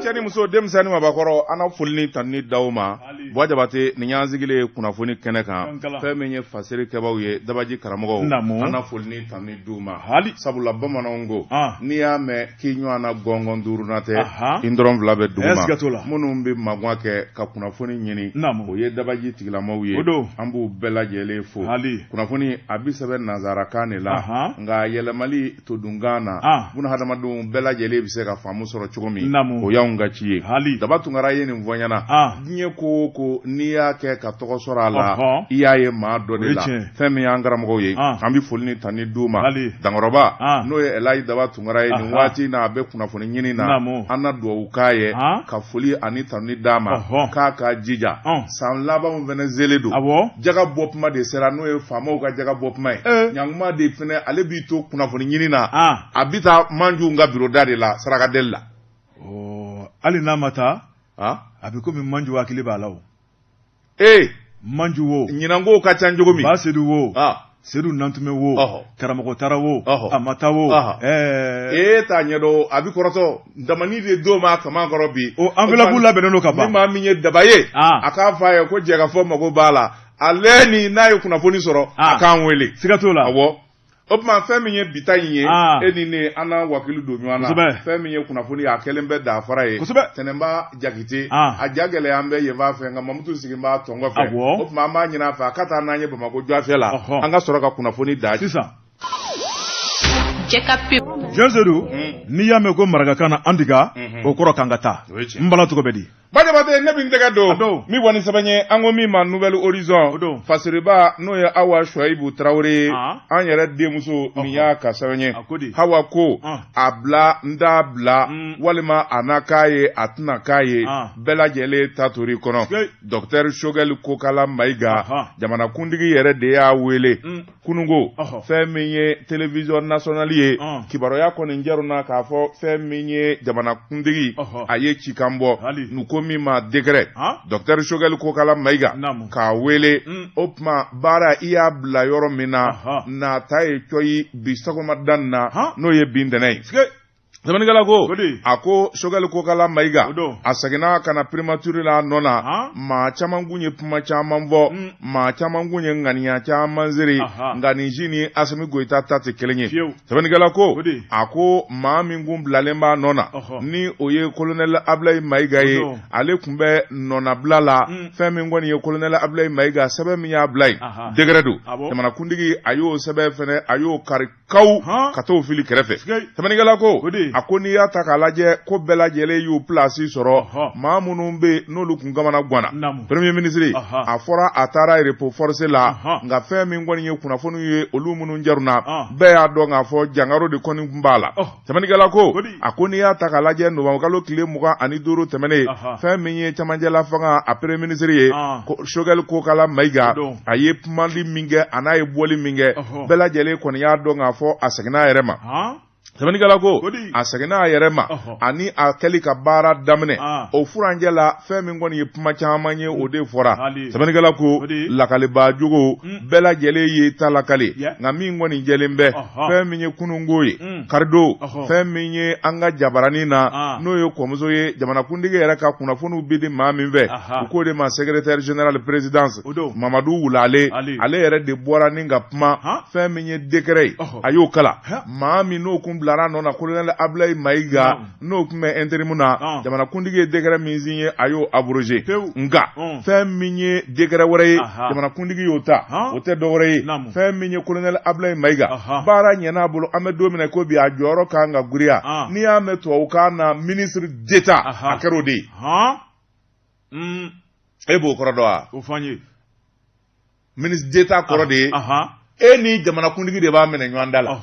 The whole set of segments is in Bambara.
Cɛ ni muso, denmisɛnnin ni mabakɔrɔ, an na foli ni tanuni d'aw ma. Buwa Jabate, nin y'an sigilen kunnafoni kɛnɛ kan. Fɛn min ye fasiri kɛbaw ye, dabaji karamɔgɔw, an na foli ni tanuni d'u ma, sabula bamananw ko n'i y'a mɛn k'i ɲɔgɔn na gɔngɔn duuruna tɛ, i dɔrɔn fila bɛ duguma. Minnu bɛ magan kɛ ka kunnafoni ɲini, o ye dabaji tigilamaw ye. An b'u bɛɛ lajɛlen fo. Kunnafoni a bɛ sɛbɛn nansarakan de la, nka yɛlɛmali todunkan na, buna hadamadenw bɛɛ lajɛlen bɛ se ka faamu sɔrɔ cogo min, o y'anw ka ci ye. Daba Tunkara ye nin fɔ n ɲɛna: diɲɛ ko o ko, n'i y'a kɛ ka tɔgɔ sɔrɔ a la, i y'a ye maa dɔ de la. Fɛn min y'an karamɔgɔw ye, an bɛ foli ni tanuni d'u ma. Dankɔrɔba, n'o ye Elaji Daba Tunkara ye, nin waati in na a bɛ kunnafoni ɲini na, an na dugawu k'a ye ka foli ani tanuni d'a ma k'a ka jija. San labanw fana selen don, jaga bɔ kuma de sera, n'o ye faamaw ka jaga bɔ kuma ye. Ɲankuma de fana, ale b'i to kunnafoni ɲini na, a bɛ taa Manju ka bureau da de la sarakadeli la. Hali n'a ma taa, a bɛ komi Manju hakili b'a la o. Ee. Manju wo. Ɲinanko ka ca cogo min. Ba Sedu wo. Sedu Nantumɛ wo. Karamɔgɔ taara wo, a ma taa wo. E t'a ɲɛdɔn, a bɛ kɔrɔtɔ damani de don ma kaman kɔrɔ bi. O enveloppe labɛnnen don ka ban. Ni maa min ye daba ye, a k'a fɔ a ye ko jɛkafɔ mago b'a la. Ale ni n'a ye kunnafoni sɔrɔ, a k'an wele. Siga t'o la. Awɔ. O tuma, fɛn min ye bi ta in ye, e ni ne, an na wakili don ɲɔgɔn na. Fɛn min ye kunnafoni ye, a kɛlen bɛ dafara ye. Tɛnɛnba Jakite, a ja gɛlɛya an bɛ yen fɛ, nka Mamutu sigi b'a tɔn kɔfɛ. O tuma, an b'a ɲini a fɛ a ka taa n'an ye Bamakɔ jɔfɛ la, an ka sɔrɔ ka kunnafoni da sisan. Jean Sedu, n'i y'a mɛn ko marakakan na an diga, o kɔrɔ k'an ka taa. N bala, tɔgɔ bɛ di? Bajabate, ne bɛ n tɛgɛ don min bɔ ni sɛbɛn ye, an ko min ma Nouvel Horizon, fasiriba, n'o ye Awa Suwayibu Tarawele ye, an yɛrɛ denmuso, nin y'a ka sɛbɛn ye. Hawa ko a bila, n t'a bila, walima a na k'a ye, a tɛna k'a ye, bɛɛ lajɛlen ta tori kɔnɔ. Docteur Choguel Kokala Mayiga, jamanakuntigi yɛrɛ de y'a wele kununko. Fɛn min ye télévision nationale ye, kibaruya kɔni jaruna k'a fɔ fɛn min ye jamanakuntigi, a ye cikan bɔ n'u ko min ma décret. Docteur Choguel Kokala Mayiga k'a wele. O tuma, baara i y'a bila yɔrɔ min na, na ta ye cɔyi bi sɔgɔma dan na, n'o ye bi ntɛnɛn ye. Sɛbɛnnikɛla ko, a ko Choguel Kokala Mayiga, a seginna ka na primature la nɔ na. Maa caman kun ye kuma caman fɔ, maa caman kun ye ŋaniya caman siri, nka nin si ni Asimi Goyita ta tɛ kelen ye. Sɛbɛnnikɛla ko, a ko maa min kun bilalen b'a nɔ na, ni o ye colonel Abulayi Mayiga ye, ale tun bɛ nɔnabila la. Fɛn min kɔni ye colonel Abulayi Mayiga, sɛbɛn min y'a bila yen, décret don, jamanakuntigi a y'o sɛbɛn fɛnɛ, a y'o kari kaw ka t'o fili kɛrɛfɛ. Sɛbɛnnikɛla ko, a ko n'i y'a ta k'a lajɛ, ko bɛɛ lajɛlen y'u pilasi sɔrɔ. Maa minnu bɛ yen n'olu kun kamana ganna, premier ministre, a fɔra a taara repos forcé la, nka fɛn min kɔni ye kunnafoniw ye, olu minnu jaruna, bɛɛ y'a dɔn k'a fɔ jangaro de kɔni tun b'a la. Sɛbɛnnikɛla ko, a ko n'i y'a ta k'a lajɛ, nowanburukalo tile 25 tɛmɛnen, fɛn min ye camancɛla fanga a premier ministre ye, Choguel Kokala Mayiga, a ye kumali min kɛ, a n'a ye bɔli min kɛ, bɛɛ lajɛlen kɔni y'a dɔn k'a fɔ a seginna a yɛrɛ ma. Sɛbɛnnikɛla ko a seginna a yɛrɛ ma ani a kɛli ka baara daminɛ o furancɛ la, fɛn min kɔni ye kuma caman ye, o de fɔra. Sɛbɛnnikɛla ko lakalibaa jogo, bɛɛ lajɛlen ye ta lakale, nka min kɔni jɛlen bɛ, fɛn min ye kununko ye, karidon, fɛn min ye an ka jabaranin na, n'o ye kɔmuso ye, jamanakuntigi yɛrɛ ka kunnafoniw bɛ di maa min fɛ, u k'o de ma secrétaire général présidence, Mamadu Wulale, ale yɛrɛ de bɔra ni ka kuma. Fɛn min ye décret ye, a y'o kalan. Maa min n'o kun bilara nɔ na, colonel Abulayi Mayiga, n'o tun bɛ intérim na, jamanakuntigi ye décret min signé, a y'o abrogé. Nka fɛn min ye décret wɛrɛ ye, jamanakuntigi y'o ta, o tɛ dɔwɛrɛ ye, fɛn min ye colonel Abulayi Mayiga, baara ɲɛna a bolo. An bɛ don min na ko bi, a jɔyɔrɔ kan ka giriya. N'i y'a mɛn tubabukan na ministre d'État, a kɛra o de ye. E b'o kɔrɔ dɔn wa? O fɔ an ye. Ministre d'État kɔrɔ de ye e ni jamanakuntigi de b'a minɛ ɲɔgɔn da la.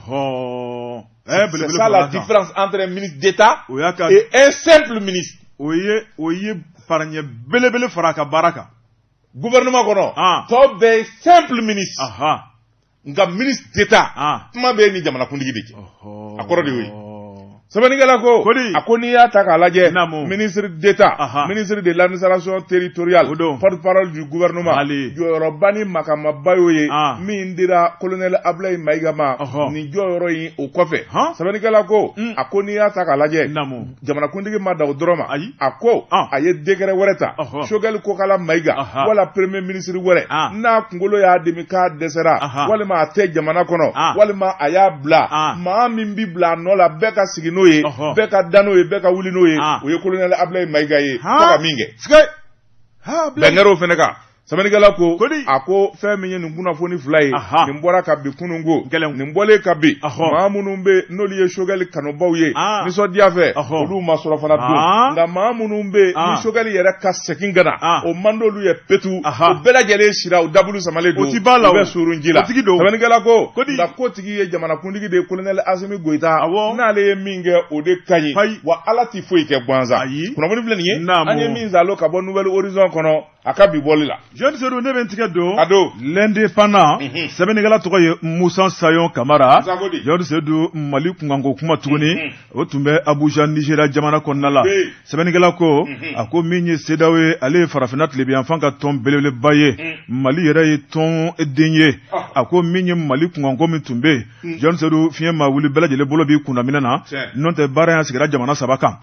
C'est ça la différence entre un ministre d'État et un simple ministre. O ye faraɲɛ belebele fara a ka baara kan. Gouvernement kɔnɔ, tɔw bɛɛ ye simple ministre, nka ministre d'État, kuma bɛ e ni jamanakuntigi de cɛ. A kɔrɔ de y'o ye. Sɛbɛnnikɛla ko a ko n'i y'a ta k'a lajɛ, ministre d'État, ministre de l'administration territoriale, porte-parole du gouvernement, jɔyɔrɔba ni makamaba y'o ye min dira colonel Abulayi Mayiga ma nin jɔyɔrɔ in o kɔfɛ. Sɛbɛnnikɛla ko a ko n'i y'a ta k'a lajɛ, jamanakuntigi ma dan o dɔrɔn ma, a ko a ye décret wɛrɛ ta, Sogɛli Kokala Mayiga wala premier ministre wɛrɛ n'a kunkolo y'a dimi k'a dɛsɛra, walima a tɛ jamana kɔnɔ, walima a y'a bila, maa min bi bila a nɔ la, bɛɛ ka sigi n'o ye, bɛɛ ka da n'o ye, bɛɛ ka wuli n'o ye, o ye colonel Abulayi Mayiga ye. Fo ka min kɛ, bɛn kɛra o fana kan. Sɛbɛnnikɛla ko a ko fɛn min ye nin kunnafoni fila ye, nin bɔra ka bi kunun ko nin bɔlen ka bi, maa minnu bɛ n'olu ye Sogɛli kanubaw ye nisɔndiya fɛ, olu ma sɔrɔ fana dun. Nka maa minnu bɛ ni Sogɛli yɛrɛ ka segin ka na, o man d'olu ye petu. O bɛɛ lajɛlen sira u dabulu samalen don, u bɛ surun ji la. Sɛbɛnnikɛla ko nka ko tigi ye jamanakuntigi de ye, colonel Asimi Goyita. N'ale ye min kɛ, o de ka ɲi, wa Ala tɛ foyi kɛ gansan. Kunnafoni filɛ nin ye, an ye min zalo ka bɔ Nouvel Horizon kɔnɔ a ka bi bɔli la. Jeune Seydou, ne bɛ n tigɛ don. A don. L'Indépendant. Sɛbɛnnikɛla tɔgɔ ye Musa Sayon Kamara. Musa ko di? Jeune Seydou, Mali kunkanko kuma tuguni. O tun bɛ Abuja, Nigéria jamana kɔnɔna la. Sɛbɛnnikɛla ko, a ko min ye CEDEAO ye, ale ye farafinna tilebinyanfan ka tɔn belebeleba ye. Mali yɛrɛ ye tɔn den ye. A ko min ye Mali kunkanko min tun bɛ yen. Jeune Seydou, fiɲɛ ma wuli, bɛɛ lajɛlen bolo b'i kundamina na. N'o tɛ, baara in sigira jamana saba kan.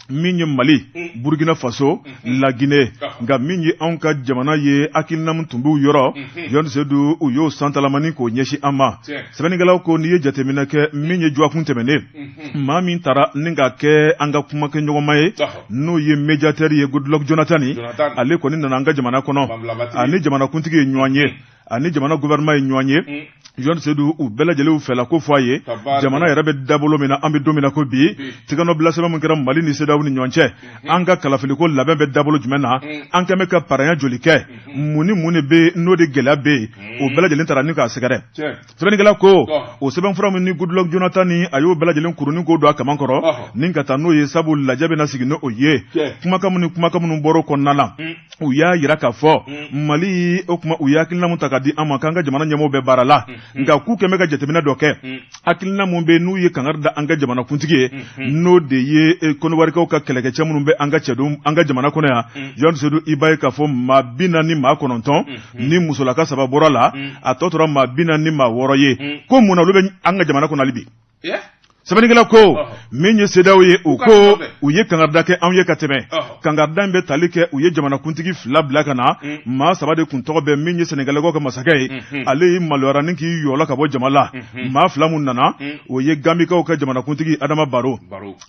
Min ye Mali, Burukina Faso, Laginɛ. Nka min ye anw ka jamana ye, hakilina min tun b'u yɔrɔ, Jeune Seydou, u y'o santalamani k'o ɲɛsin an ma. Sɛbɛnnikɛlaw ko n'i ye jateminɛ kɛ, min ye dɔgɔkun tɛmɛnen, maa min taara ni ka kɛ an ka kumakɛɲɔgɔnma ye, n'o ye médiateur ye, Goodluck Jonathan, ale kɔni nana an ka jamana kɔnɔ, ani jamanakuntigi ye ɲɔgɔn ye, ani jamana gouvernement ye ɲɔgɔn ye. Jeune Seydou, u bɛɛ lajɛlen fɛla ko fɔ a ye jamana yɛrɛ bɛ dabolo min na an bɛ don min na ko bi, tigɛnɔbila sɛbɛn min kɛra Mali ni CEDEAO ni ɲɔgɔn cɛ, an ka kalafiliko labɛn bɛ dabolo jumɛn na, an kɛn bɛ ka paraya joli kɛ, mun ni mun de bɛ n'o de gɛlɛya bɛ yen, o bɛɛ lajɛlen taara ni k'a sɛgɛrɛ. Sɛbɛnnikɛla ko o sɛbɛnfura min ni Goodluck Jonathan ni a y'o bɛɛ lajɛlen kurunin k'o don a kaman kɔrɔ ni ka taa n'o ye, sabu lajɛ bɛna sigi n'o ye. Kumakan minnu kumakan minnu bɔra o kɔnɔna na, u y'a jira k'a fɔ Mali, o tuma u ye hakilina min ta ka di an ma k'an ka jamana ɲɛmɔgɔw bɛ baara la, nka k'u kɛn bɛ ka jateminɛ dɔ kɛ. Hakilina min bɛ n'u ye kangari da an ka jamanakuntigi ye, n'o de ye Kɔnɔwarikaw ka kɛlɛkɛcɛ minnu bɛ an ka cɛdenw an ka jamana kɔnɔ yan, Jeune Seydou, i b'a ye k'a fɔ maa 49, ni musolaka saba bɔra la, a tɔ tora maa 46 ye. Ko mun na olu bɛ an ka jamana kɔnɔ hali bi? Sɛbɛnnikɛla ko min ye CEDEAO ye, u ko u ye kangarida kɛ anw ye ka tɛmɛ. Kangarida in bɛ tali kɛ, u ye jamanakuntigi fila bila ka na, maa saba de kun tɔgɔ bɛ. Min ye Sɛnɛgalikaw ka masakɛ ye, ale y'i maloyara ni k'i yɔlɔ ka bɔ jama la. Maa fila mun nana, o ye Gambikaw ka jamanakuntigi Adama Baro,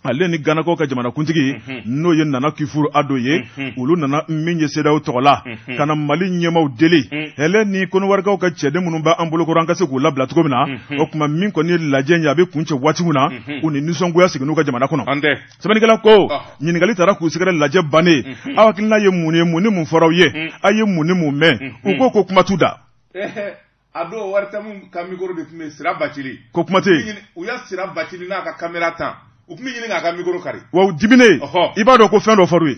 ale ni Ganakaw ka jamanakuntigi n'o ye Nana Akufo Ado ye. Olu nana min ye CEDEAO tɔgɔ la ka na Mali ɲɛmaaw deli, hɛlɛ ni Kɔnɔwarikaw ka cɛden minnu b'an bolokɔrɔ, an ka se k'u labila cogo min na. O tuma min kɔni ye lajɛ ye, a bɛ kuncɛ waati min na, u ni nisɔngoya seginna u ka jamana kɔnɔ. Sɛbɛnnikɛla ko ɲininkali taara k'u sɛgɛrɛ lajɛ bannen: aw hakilina ye mun ye? Mun ni mun fɔra aw ye? Aw ye mun ni mun mɛn? U ko kuma t'u da. A don ORTM ka micro de tun bɛ Sira Bacili. Ko kuma tɛ yen. U ya Sira Bacili n'a ka caméra tan, u tun bɛ ɲini k'a ka micro kari. Wa u diminen, i b'a dɔn ko fɛn dɔ fɔr'u ye.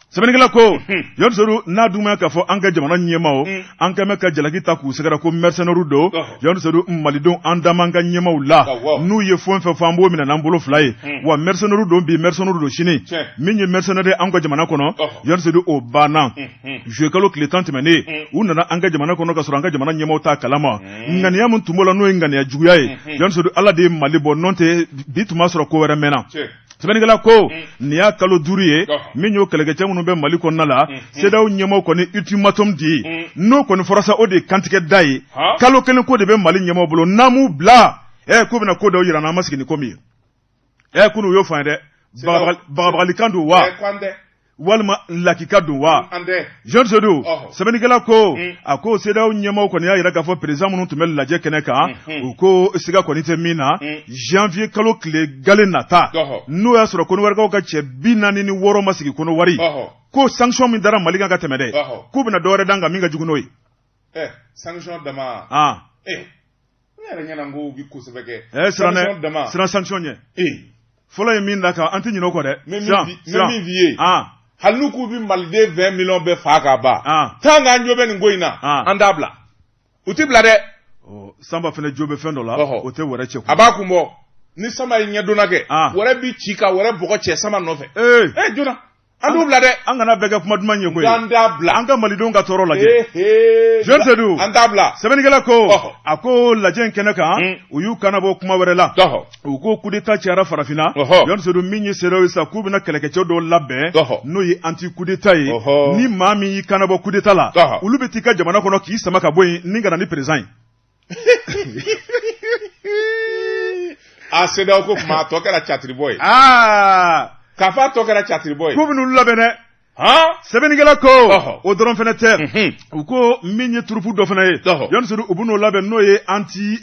Sɛbɛnnikɛla ko Jeune Seydou, n'a dun ma k'a fɔ an ka jamana ɲɛmaaw, an kɛn bɛ ka jalaki ta k'u sɛgɛrɛ ko mercenaires don. Jeune Seydou, Malidenw, an da m'an ka ɲɛmaaw la, n'u ye fɛn fɛn fɔ, an b'o minɛ n'an bolo fila ye. Wa mercenaires don bi, mercenaires don sini. Min ye mercenaires ye an ka jamana kɔnɔ, Jeune Seydou, o banna. Juillet kalo tile 10 tɛmɛnen, u nana an ka jamana kɔnɔ ka sɔrɔ an ka jamana ɲɛmaaw t'a kalama. Ŋaniya min tun b'o la, n'o ye ŋaniya juguya ye, Jeune Seydou, Ala de ye Mali bɔ, n'o tɛ bi tun b'a sɔrɔ ko wɛrɛ mɛnna. Sɛbɛnnikɛla ko nin y'a kalo 5 ye min y'o kɛlɛkɛcɛ minnu bɛ Mali kɔnɔna la, CEDEAO ɲɛmaaw kɔni ultimatum di. N'o kɔni fɔra sa, o de ye kantigɛ da ye. Kalo kelen ko de bɛ Mali ɲɛmaaw bolo, n'an m'u bila, k'u bɛna ko dɔw jira an ma sigi ni ko min ye. Kunun u y'o fɔ an ye dɛ, bagabagalikan don wa walima lakika don wa? Jeune Seydou, sɛbɛnnikɛla ko a ko CEDEAO ɲɛmaaw kɔni y'a jira k'a fɔ président minnu tun bɛ lajɛ kɛnɛ kan, u ko siga kɔni tɛ min na, janvier kalo tile gale nata, n'o y'a sɔrɔ Kɔnɔwarikaw ka cɛ 46 ma sigi Kɔnɔwari, ko sanction min dara Mali kan ka tɛmɛ dɛ, k'u bɛna dɔwɛrɛ d'an kan min ka jugu n'o ye. Sanction dama. Ne yɛrɛ ɲɛna ko u bɛ kosɛbɛ kɛ. Siran dɛ, siran sanction ɲɛ. Fɔlɔ ye min da kan, an tɛ ɲinɛ o kɔ dɛ. N bɛ min f'i ye, hali n'u k'u bɛ Maliden 20 millions bɛɛ faa ka ban, tant que an jo bɛ nin ko in na, an t'a bila. U tɛ bila dɛ. Sanba fana jo bɛ fɛn dɔ la, o tɛ wɛrɛ cɛ. A b'a kun bɔ. Ni sama ye ɲɛdonna kɛ, wɛrɛ bi ci ka wɛrɛ bɔgɔ cɛ sama nɔfɛ. Ee joona, an t'u bila dɛ. An kana bɛɛ kɛ kuma duman ye koyi. An t'a bila. An ka malidenw ka tɔɔrɔ lajɛ. Jean Seydou. An t'a bila. Sɛbɛnnikɛla ko, a ko lajɛ in kɛnɛ kan, u y'u kannabɔ kuma wɛrɛ la. U ko coup d'état cayara farafinna. Jean Seydou, min ye CEDEAO ye sa, k'u bɛna kɛlɛkɛcɛ dɔw labɛn, n'o ye anti coup d'état ye. Ni maa min y'i kannabɔ coup d'état la, olu bɛ t'i ka jamana kɔnɔ k'i sama ka bɔ yen ni ka na ni président ye. A CEDEAO ko kuma a tɔ kɛra catiribɔ ye. K'a fɔ a tɔ kɛra catiribɔ ye. K'u bɛn'olu labɛn dɛ. Sɛbɛnnikɛla ko o dɔrɔn fana tɛ. U ko min ye troupe dɔ fana ye, Jɔn Sedu, u bɛn'o labɛn, n'o ye anti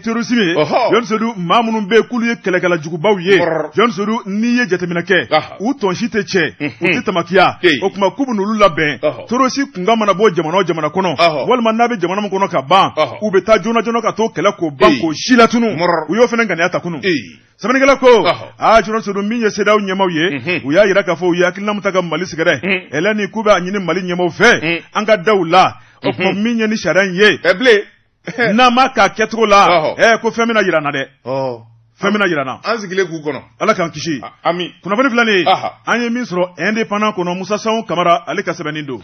terrorisme ye. Jɔn Sedu, maa minnu bɛ yen k'olu ye kɛlɛkɛla jugubaw ye, Jɔn Sedu, n'i ye jateminɛ kɛ, u tɔnsi tɛ cɛ, u tɛ tamakiya. O tuma k'u bɛn'olu labɛn. Terroriste kunkan mana bɔ jamana o jamana kɔnɔ, walima n'a bɛ jamana min kɔnɔ ka ban, u bɛ taa joona joona ka t'o kɛlɛ k'o ban, k'o si latunu. U y'o fana ŋaniya ta kunun. Sɛbɛnnikɛla ko, aa Jɔn Sedu, min ye CEDEAO ɲɛmaaw ye, u y'a jira k'a fɔ u ye hakilina min ta ka Mali sɛgɛrɛ, Hɛlɛni, k'u b'a ɲini Mali ɲɛmaaw fɛ, an ka da u la. O tuma min ye ni sariya in ye, bilen n'an ma k'a kɛcogo la, ko fɛn bɛna jira an na dɛ, fɛn bɛna jira an na. An sigilen k'u kɔnɔ. Ala k'an kisi. Ami. Kunnafoni filɛ nin ye, an ye min sɔrɔ Indépendant kɔnɔ, Musa Sanw Kamara, ale ka sɛbɛnni don.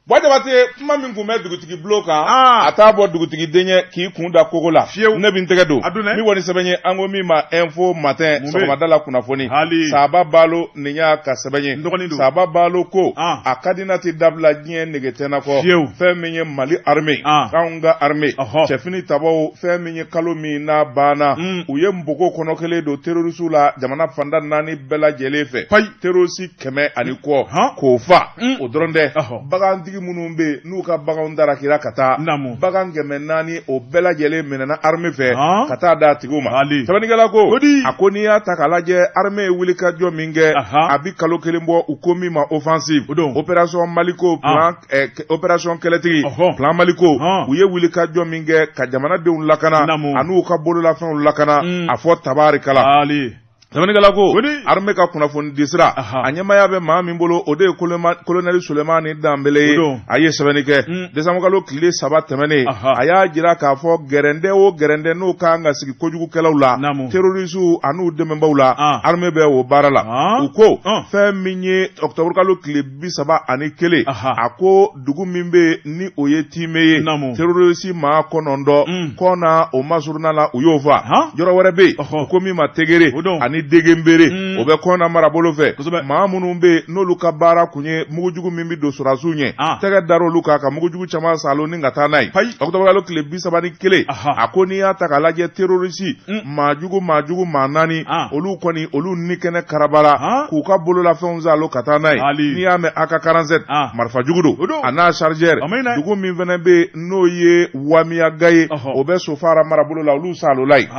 Buwa Jabate, kuma min tun bɛ dugutigi bulon kan, a t'a bɔ dugutigi den ɲɛ k'i kun da kogo la. Fiyewu. Ne bɛ n tɛgɛ don. A dun dɛ. Min kɔni sɛbɛn ye, an ko min ma Info Matin, Mun bɛ? sɔgɔmada la kunnafoni. Hali. Saba Balo, nin y'a ka sɛbɛn ye. N dɔgɔnin don. Saba Balo ko, a ka di n'a tɛ dabila diɲɛ nege tɛ n na kɔ. Fiyewu. Fɛn min ye Mali armée, anw ka armée, cɛfini tabaw, fɛn min ye kalo min n'a banna, u ye npogo kɔnɔ kelen don terroriste la jamana fanda naani bɛɛ lajɛlen fɛ. Payi. Terroriste 100 ani kɔ k'o fa. O dɔrɔn tɛ, bagantigi minnu bɛ yen n'u ka baganw tarakira ka taa, bagan 400, o bɛɛ lajɛlen minɛna armée fɛ ka taa d'a tigiw ma. Sɛbɛnnikɛla ko, a ko n'i y'a ta k'a lajɛ, armée ye wulikajɔ min kɛ, a bi kalo kelen bɔ, u ko min ma offensive, opération Maliko plan, opération kɛlɛtigi plan Maliko, u ye wulikajɔ min kɛ ka jamanadenw lakana an'u ka bololafɛnw lakana, a fɔ tabarikala. Sɛbɛnnikɛla ko, armée ka kunnafoni disira, a ɲɛmaaya bɛ maa min bolo, o de ye colonel Sulemani Danbele ye. A ye sɛbɛnni kɛ décembre kalo tile 3 tɛmɛnen. A y'a jira k'a fɔ gɛrɛndɛ o gɛrɛndɛ n'o kan ka sigi kojugukɛlaw la, terrorisiw an'u dɛmɛbaaw la, armée bɛ o baara la. U ko fɛn min ye octobre kalo tile 31, a ko dugu min bɛ ni o ye Time ye, terroriste maa 9 Kɔna o masurunna la, u y'o faa. Yɔrɔ wɛrɛ bɛ yen ko min ma Tegere ani Degenbere, o bɛ Kɔna marabolo fɛ. Maa minnu bɛ yen n'olu ka baara kun ye mugujugu min bɛ don sɔrɔdasiw ɲɛ, tɛgɛ dar'olu kan ka mugujugu caman salo ni ka taa n'a ye. Octobre kalo tile 31, a ko n'i y'a ta k'a lajɛ, terroriste maajugu maajugu maa naani, olu kɔni olu ni kɛnɛ karabara k'u ka bololafɛnw salo ka taa n'a ye. N'i y'a mɛn AK-47, marifa jugu don, a n'a chargeur. Dugu min fana bɛ yen n'o ye Wamiyaga ye, o bɛ Sofara marabolo la, olu salola yen.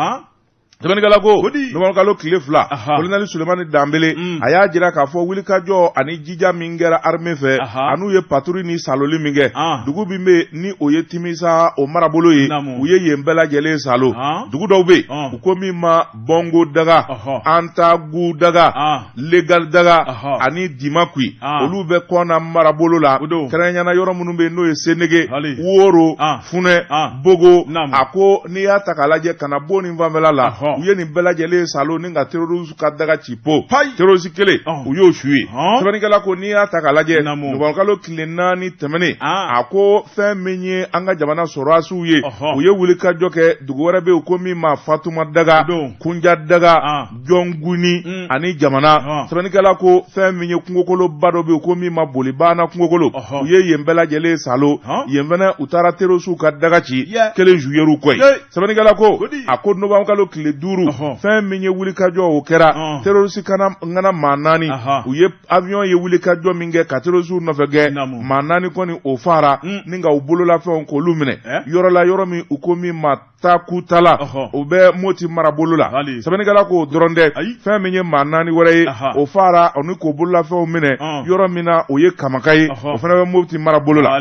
Sɛbɛnnikɛla ko novembre kalo tile 2, colonel Sulemani Danbele, a y'a jira k'a fɔ wulikajɔ ani jija min kɛra armée fɛ, an'u ye patrouille ni saloli min kɛ, dugu min bɛ ni o ye Timisa o marabolo ye, u ye yen bɛɛ lajɛlen salo. Dugu dɔw bɛ yen, u ko min ma Bɔngo daga, Antagu daga, Legal daga ani Dimakui, olu bɛ Kɔna marabolo la, kɛrɛnkɛrɛnnenya yɔrɔ minnu bɛ yen n'o ye Senege, Woro, Funɛ, Bogo. A ko n'i y'a ta k'a lajɛ ka na bon nin fanfɛla la, u ye nin bɛɛ lajɛlen salo ni ka terroriste ka daga ci po. Terroriste kelen, u y'o su ye. Sɛbɛnnikɛla ko n'i y'a ta k'a lajɛ, novembre kalo tile 4 tɛmɛnen, a ko fɛn min ye an ka jamana sɔrɔdasiw ye, u ye wulikajɔ kɛ dugu wɛrɛ bɛ yen ko min ma Fatuma daga, Kunja daga, Jɔnguni ani jamana. Sɛbɛnnikɛla ko fɛn min ye kungokoloba dɔ bɛ yen ko min ma Bolibana kungokolo, u ye yen bɛɛ lajɛlen salo. Yen fana u taara terrorisiw ka daga ci, kelen su yer'u kɔ yen. Sɛbɛnnikɛla ko, a ko novembre kalo tile 5, fɛn min ye wulikajɔ o kɛra, terroriste ŋana maa naani, u ye avion ye wulikajɔ min kɛ ka terrorisiw nɔfɛ gɛn, maa naani kɔni o faara ni ka u bololafɛnw k'olu minɛ yɔrɔ la, yɔrɔ min u ko min ma Takutala, o bɛ Moti marabolo la. Sɛbɛnnikɛla k'o dɔrɔn tɛ, fɛn min ye maa naani wɛrɛ ye, o faara ani k'o bololafɛnw minɛ yɔrɔ min na, o ye Kamaka ye, o fana bɛ Moti marabolo la.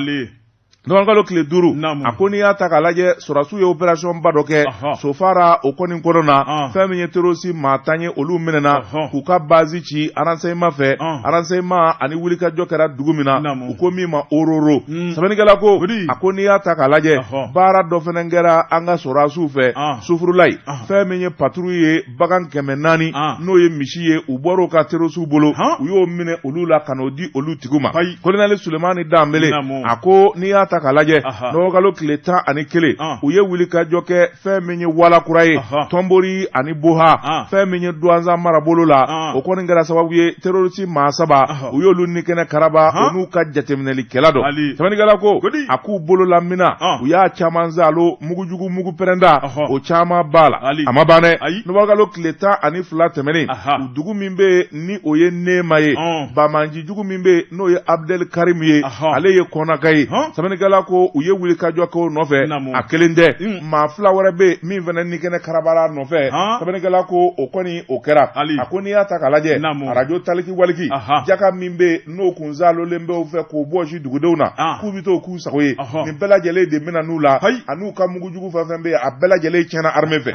Nowanburukalo tile 5, a ko n'i y'a ta k'a lajɛ sɔrɔdasiw ye opération ba dɔ kɛ Sofara o kɔni kɔnɔ na, fɛn min ye terroriste maa 10 ye olu minɛna k'u ka base ci renseignement fɛ, renseignement ani wulikajɔ kɛra dugu min na, u ko min ma Ororo. Sɛbɛnnikɛla ko, a ko n'i y'a ta k'a lajɛ baara dɔ fana kɛra an ka sɔrɔdasiw fɛ Sufurulayi, fɛn min ye patrouille ye bagan 400 n'o ye misi ye u bɔr'o ka terroristew bolo u y'o minɛ olu la ka n'o di olu tigiw ma. Kolonɛli Sulemani Danbele a ko n'i y'a ta k'a lajɛ nowanburukalo tile 11 u ye wulikajɔ kɛ fɛn min ye Walakura ye Tɔnbori ani Boha fɛn min ye Duwanza marabolo la o kɔni kɛra sababu ye terroriste maa saba u y'olu ni kɛnɛ karaba u n'u ka jateminɛlikɛla dɔ. Sɛbɛnnikɛla ko a k'u bolola minan u y'a caman zalo mugujugu mugu pɛrɛnda o caman b'a la. A ma ban dɛ, nowanburukalo tile 12 tɛmɛnen dugu min bɛ yen ni o ye Nema ye, banbaanci jugu min bɛ yen n'o ye Abdel Karim ye, ale ye kɔnaka ye. Sɛbɛnnikɛla ko u ye wulikajɔ k'o nɔfɛ, a kelen tɛ, maa fila wɛrɛ bɛ yen min fana ni kɛnɛ karabara nɔfɛ. Sɛbɛnnikɛla ko o kɔni o kɛra. A ko n'i y'a ta k'a lajɛ arajo taliki waliki jaka min bɛ yen n'o kun salolen bɛ u fɛ k'o bɔsi dugudenw na k'u bɛ t'o k'u sago ye, nin bɛɛ lajɛlen de minɛn'u la an'u ka mugujugu fɛn fɛn bɛ yen, a bɛɛ lajɛlen tiɲɛna armée fɛ.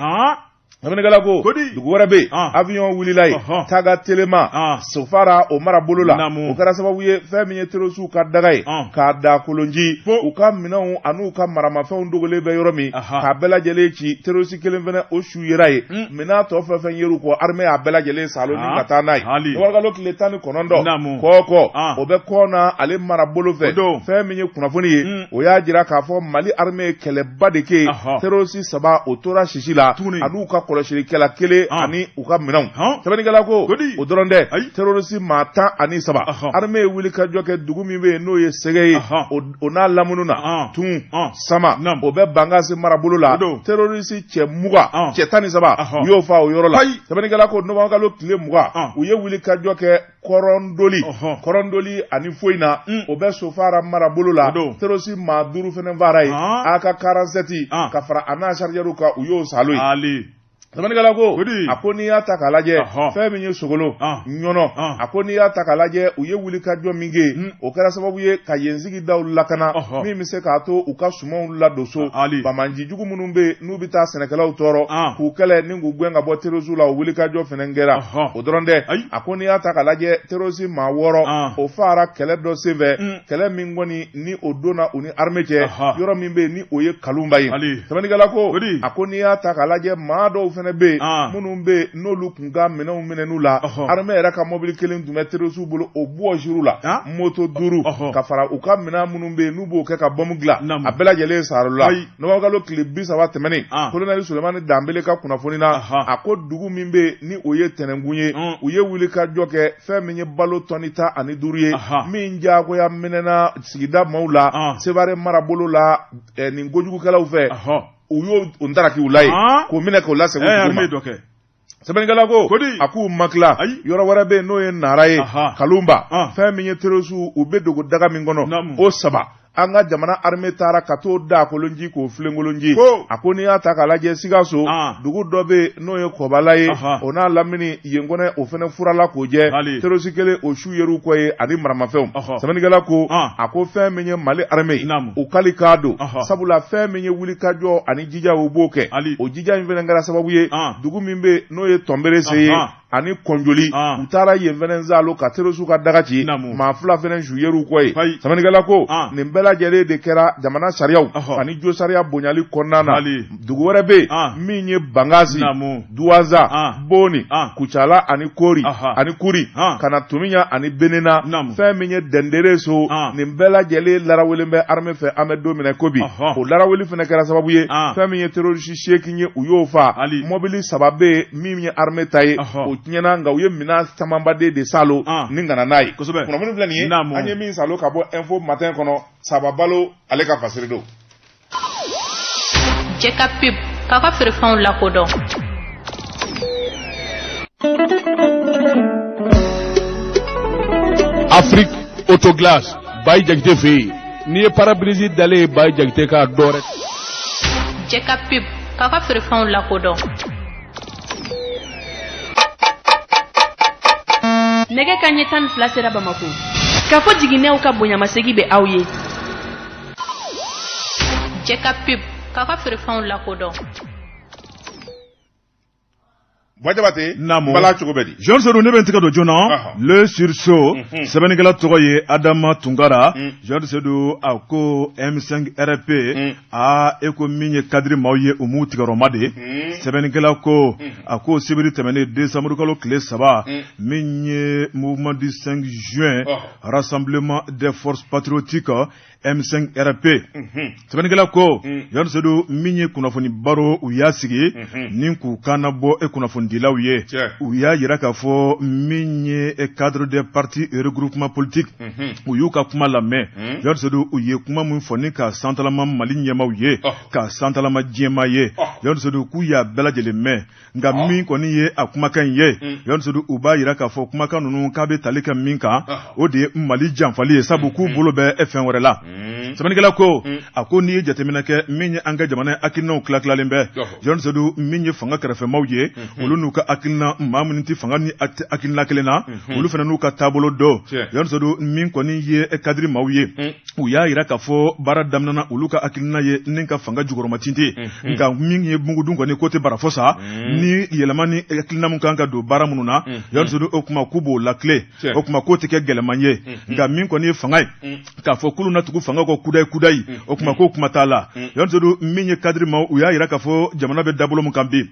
Sɛbɛnnikɛla ko dugu wɛrɛ bɛ yen, avion wulila yen taga telema Sofara o marabolo la, o kɛra sababu ye fɛn min ye terroristew ka daga ye k'a da kolonji u ka minɛnw an'u ka maramafɛnw dogolen bɛ yɔrɔ min k'a bɛɛ lajɛlen ci. Terroriste kelen fana o su yera yen, minɛn tɔ fɛn fɛn yer'u kɔ, armée y'a bɛɛ lajɛlen salo ni ka taa n'a ye. Nowanburukalo tile 19, Kɔkɔ o bɛ Kɔna ale marabolo fɛ, fɛn min ye kunnafoni ye, o y'a jira k'a fɔ Mali armée ye kɛlɛba de kɛ, terroriste saba o tora sisi la an'u ka kɔlɔsilikɛla kelen ani u ka minɛnw. Sɛbɛnnikɛla ko o dɔrɔn tɛ, terroriste maa 13, armée ye wulikajɔ kɛ dugu min bɛ yen n'o ye Sɛgɛ ye o n'a lamunu na, Tun Sama o bɛ Bankasi marabolo la, terroriste cɛ 20, cɛ 13 u y'o faa o yɔrɔ la. Sɛbɛnnikɛla ko nowanburukalo tile 20, u ye wulikajɔ kɛ Kɔrɔndoli Kɔrɔndoli ani Foyina o bɛ Sofara marabolo la, terroriste maa duuru fana faara yen, AK 47 ka fara a n'a chargeur kan, u y'o salo yen. Sɛbɛnnikɛla ko a ko n'i y'a ta k'a lajɛ fɛn min ye Sogolo Ɲɔnɔ, a ko n'i y'a ta k'a lajɛ u ye wulikajɔ min kɛ, o kɛra sababu ye ka yen sigidaw lakana min bɛ se k'a to u ka sumanw ladon so. Banbaanci jugu minnu bɛ yen n'u bɛ taa sɛnɛkɛlaw tɔɔrɔ k'u kɛlɛ ni k'u gɛn ka bɔ terroriste la, o wulikajɔ fana kɛra. O dɔrɔn tɛ, a ko n'i y'a ta k'a lajɛ terroriste maa wɔɔrɔ o faara kɛlɛ dɔ senfɛ, kɛlɛ min kɔni ni o donna u ni armée cɛ yɔrɔ min bɛ yen ni o ye Kalunba ye. Sɛbɛnnikɛla ko a ko n'i y'a ta k'a lajɛ maa dɔw fana bɛ yen minnu bɛ yen n'olu tun ka minɛnw minɛn'u la, armée yɛrɛ ka mobili kelen tun bɛ terroriste bolo, o bɔsir'u la, moto duuru ka fara u ka minɛn minnu bɛ yen n'u b'o kɛ ka bɔmu dilan, a bɛɛ lajɛlen sar'u la. Nowanburukalo tile 30 tɛmɛnen, kolonɛli Sulemani Danbele ka kunnafoni na, a ko dugu min bɛ yen ni o ye Tɛnɛnkun ye, u ye wulikajɔ kɛ fɛn min ye balo tɔni 15 ye min jagoya minɛna sigida maaw la Sevare marabolo la nin kojugukɛlaw fɛ, u y'o ntaraki u la yen k'o minɛ k'o lasegin dugu ma. Sɛbɛnnikɛla ko a k'u ma tila, yɔrɔ wɛrɛ bɛ yen n'o ye Nara ye Kalunba, fɛn min ye terroriste u bɛ dogo daga min kɔnɔ o saba, an ka jamana armée taara ka t'o da kolonji k'o filenkolonji. A ko n'i y'a ta k'a lajɛ Sikaso dugu dɔ bɛ yen n'o ye Kɔbala ye, o n'a lamini yen kɔnɔ o fana furala k'o jɛ, terroriste kelen o su yer'u kɔ yen ani maramafɛnw. Sɛbɛnnikɛla ko a ko fɛn min ye Mali armée u kali k'a don, sabula fɛn min ye wulikajɔ ani jija u b'o kɛ, o jija in fana kɛra sababu ye dugu min bɛ n'o ye Tɔnberese ye ani Kɔnjoli, u taara yen fana zalo ka terroriste ka daga ci, maa fila fana su yer'u kɔ yen. Sɛbɛnnikɛla ko nin bɛɛ lajɛlen de kɛra jamana sariyaw ani jo sariya bonyali kɔnɔna na. Dugu wɛrɛ bɛ yen min ye Bankasi, Duwanza, Boni, Kucala ani Kori ani Kuri ka na Tumiɲa ani Benena, fɛn min ye Dɛndereso, nin bɛɛ lajɛlen larawelen bɛ armée fɛ an bɛ don min na ko bi. O laraweli fana kɛra sababu ye fɛn min ye terroriste seegin ye u y'o faa, mɔbili saba bɛ yen min ye armée ta ye o tiɲɛna, nka u ye minɛn camanbaden de salo ni ka na n'a ye. Kunnafoni filɛ nin ye an ye min salo ka bɔ Info Matin kɔnɔ, Saba Balo ale ka fasiri don. Jɛ ka pub k'aw ka feerefɛnw lakodɔn. Afrique Autoglace Bayi Jakite fɛ yen, n'i ye pare-brise dalen ye Bayi Jakite k'a dɔwɛrɛ. Jɛ ka pub k'aw ka feerefɛnw lakodɔn. Nɛgɛ kanɲɛ 12 sera Bamako. K'a fɔ jiginɛw ka bonyamasegin bɛ aw ye. Jɛ ka pub k'a ka feerefɛnw lakodɔn. Buwa Jabate, Naamu. Bala cogo bɛ di? Jean Seydou ne bɛ n tɛgɛ don joona Le Sursaut Mhm. sɛbɛnnikɛla tɔgɔ ye Adama Tunkara Jean Seydou a ko M5 RP aa e ko min ye kadiri maaw ye u m'u tigɛrɔma de sɛbɛnnikɛla ko a ko sibiri tɛmɛnen décembre kalo tile 3 min ye mouvement du 5 juin rassemblement des forces patriotiques M5 RP sɛbɛnnikɛla ko Jean Seydou min ye kunnafoni baro u y'a sigi ni k'u kan nabɔ e kunnafonidilaw ye u y'a jira k'a fɔ min ye cadre des partis et regroupement politique u y'u ka kuma lamɛn Jean Seydou u ye kuma min fɔ ni ka santalama Mali ɲɛmaaw ye ka santalama diɲɛmaa ye Jean Seydou k'u y'a bɛɛ lajɛlen mɛn nka min kɔni ye a kumakan in ye Jean Seydou u b'a jira k'a fɔ kumakan ninnu k'a bɛ tali kɛ min kan o de ye Mali janfali ye sabu k'u bolo bɛ fɛn wɛrɛ la sɛbɛnnikɛla ko a ko n'i ye jateminɛ kɛ min ye an ka jamana hakilinaw tilatilalen bɛ Jean Seydou min ye fanga kɛrɛfɛmaw ye olu n'u ka hakilina maa minnu tɛ fanga ni hakilina kelen na olu fana n'u ka taabolo don Jean Seydou min kɔni ye kadiri maaw ye u y'a jira k'a fɔ baara daminɛna olu ka hakilina ye ni ka fanga jukɔrɔmatintin nka min ye mugudun kɔni k'o tɛ bara fɔ sa ni yɛlɛma ni hakilina min kan ka don baara minnu na Jean Seydou o kuma k'u b'o lakile o kuma k'o tɛ kɛ gɛlɛman ye nka min kɔni ye fanga ye k'a fɔ k'olu na tugu fanga kɔ kudayi kudayi o kuma k'o kuma t'a la Jean Seydou min ye kadiri maaw u y'a jira k'a fɔ jamana bɛ dabolo min kan bi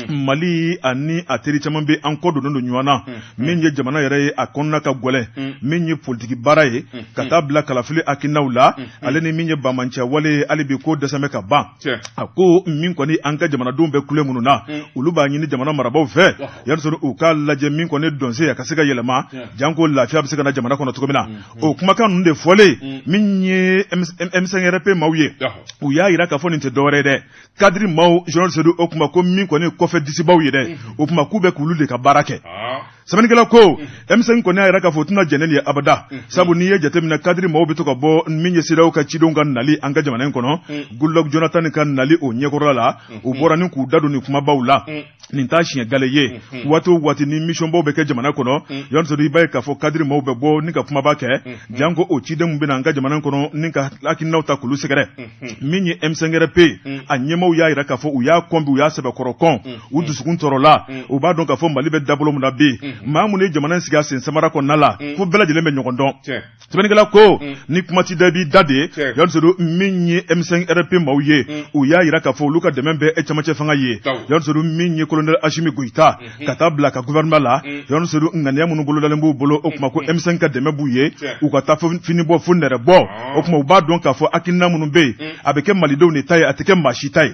Mali ani a teri caman bɛ an kɔ donnen don ɲɔgɔn na min ye jamana yɛrɛ ye a kɔnɔna ka gɛlɛn min ye politiki baara ye ka taa bila kalafili hakilinaw la ale ni min ye banbaanciya wale ye hali bi ko dɛsɛ bɛ ka ban a ko min kɔni an ka jamanadenw bɛ kule minnu na olu b'a ɲini jamana marabaaw fɛ Jean Seydou u k'a lajɛ min kɔni dɔnse a ka se ka yɛlɛma janko lafiya bɛ se ka na jamana kɔnɔ cogo min na o kumakan ninnu de fɔlen min ye M5RP maaw ye u y'a jira k'a fɔ nin tɛ dɔwɛrɛ ye dɛ kadiri maaw Jean Seydou o kuma ko min kɔni kɔfɛ disibaw ye dɛ o kuma k'u bɛ k'olu de ka baara kɛ sɛbɛnnikɛla ko M5 kɔni y'a jira k'a fɔ u tɛna jɛn ni nin ye abada sabu n'i ye jateminɛ kadiri maaw bɛ to ka bɔ min ye CEDEAO ka cidenw ka nali an ka jamana in kɔnɔ Goodluck Jonathan ka nali o ɲɛkɔrɔla la u bɔra ni k'u da don nin kumabaw la nin t'a siɲɛ gale ye waati o waati ni missionbaw bɛ kɛ jamana kɔnɔ Jean Seydou i b'a ye k'a fɔ kadiri maaw bɛ bɔ ni ka kumaba kɛ janko o ciden min bɛ na an ka jamana in kɔnɔ ni ka hakilinaw ta k'olu sɛgɛrɛ min ye M5RP a ɲɛmaaw y'a jira k'a fɔ u y'a kɔn bi u y'a sɛbɛkɔrɔ kɔn u dusukun tɔɔrɔla u b'a dɔn k'a fɔ Mali bɛ dabolo min na bi maa minnu ye jamana in sigi a sen samara kɔnɔna la ko bɛɛ lajɛlen bɛ ɲɔgɔn dɔn sɛbɛnnikɛla ko ni kuma ti da i b'i da de Jean Seydou min ye M5RP maaw ye u y'a jira k'a fɔ olu ka dɛmɛ bɛ cɛmancɛ fanga ye Jean Seydou min ye colonel Assimi Goïta ka taa bila ka gouvernement la Jean Seydou ŋaniya minnu bolodalen b'u bolo o kuma ko M5 ka dɛmɛ b'u ye u ka taa fini bɔ fo nɛrɛ bɔ o kuma u b'a dɔn k'a fɔ hakilina minnu bɛ yen a bɛ kɛ malidenw de ta ye a tɛ kɛ maa si ta ye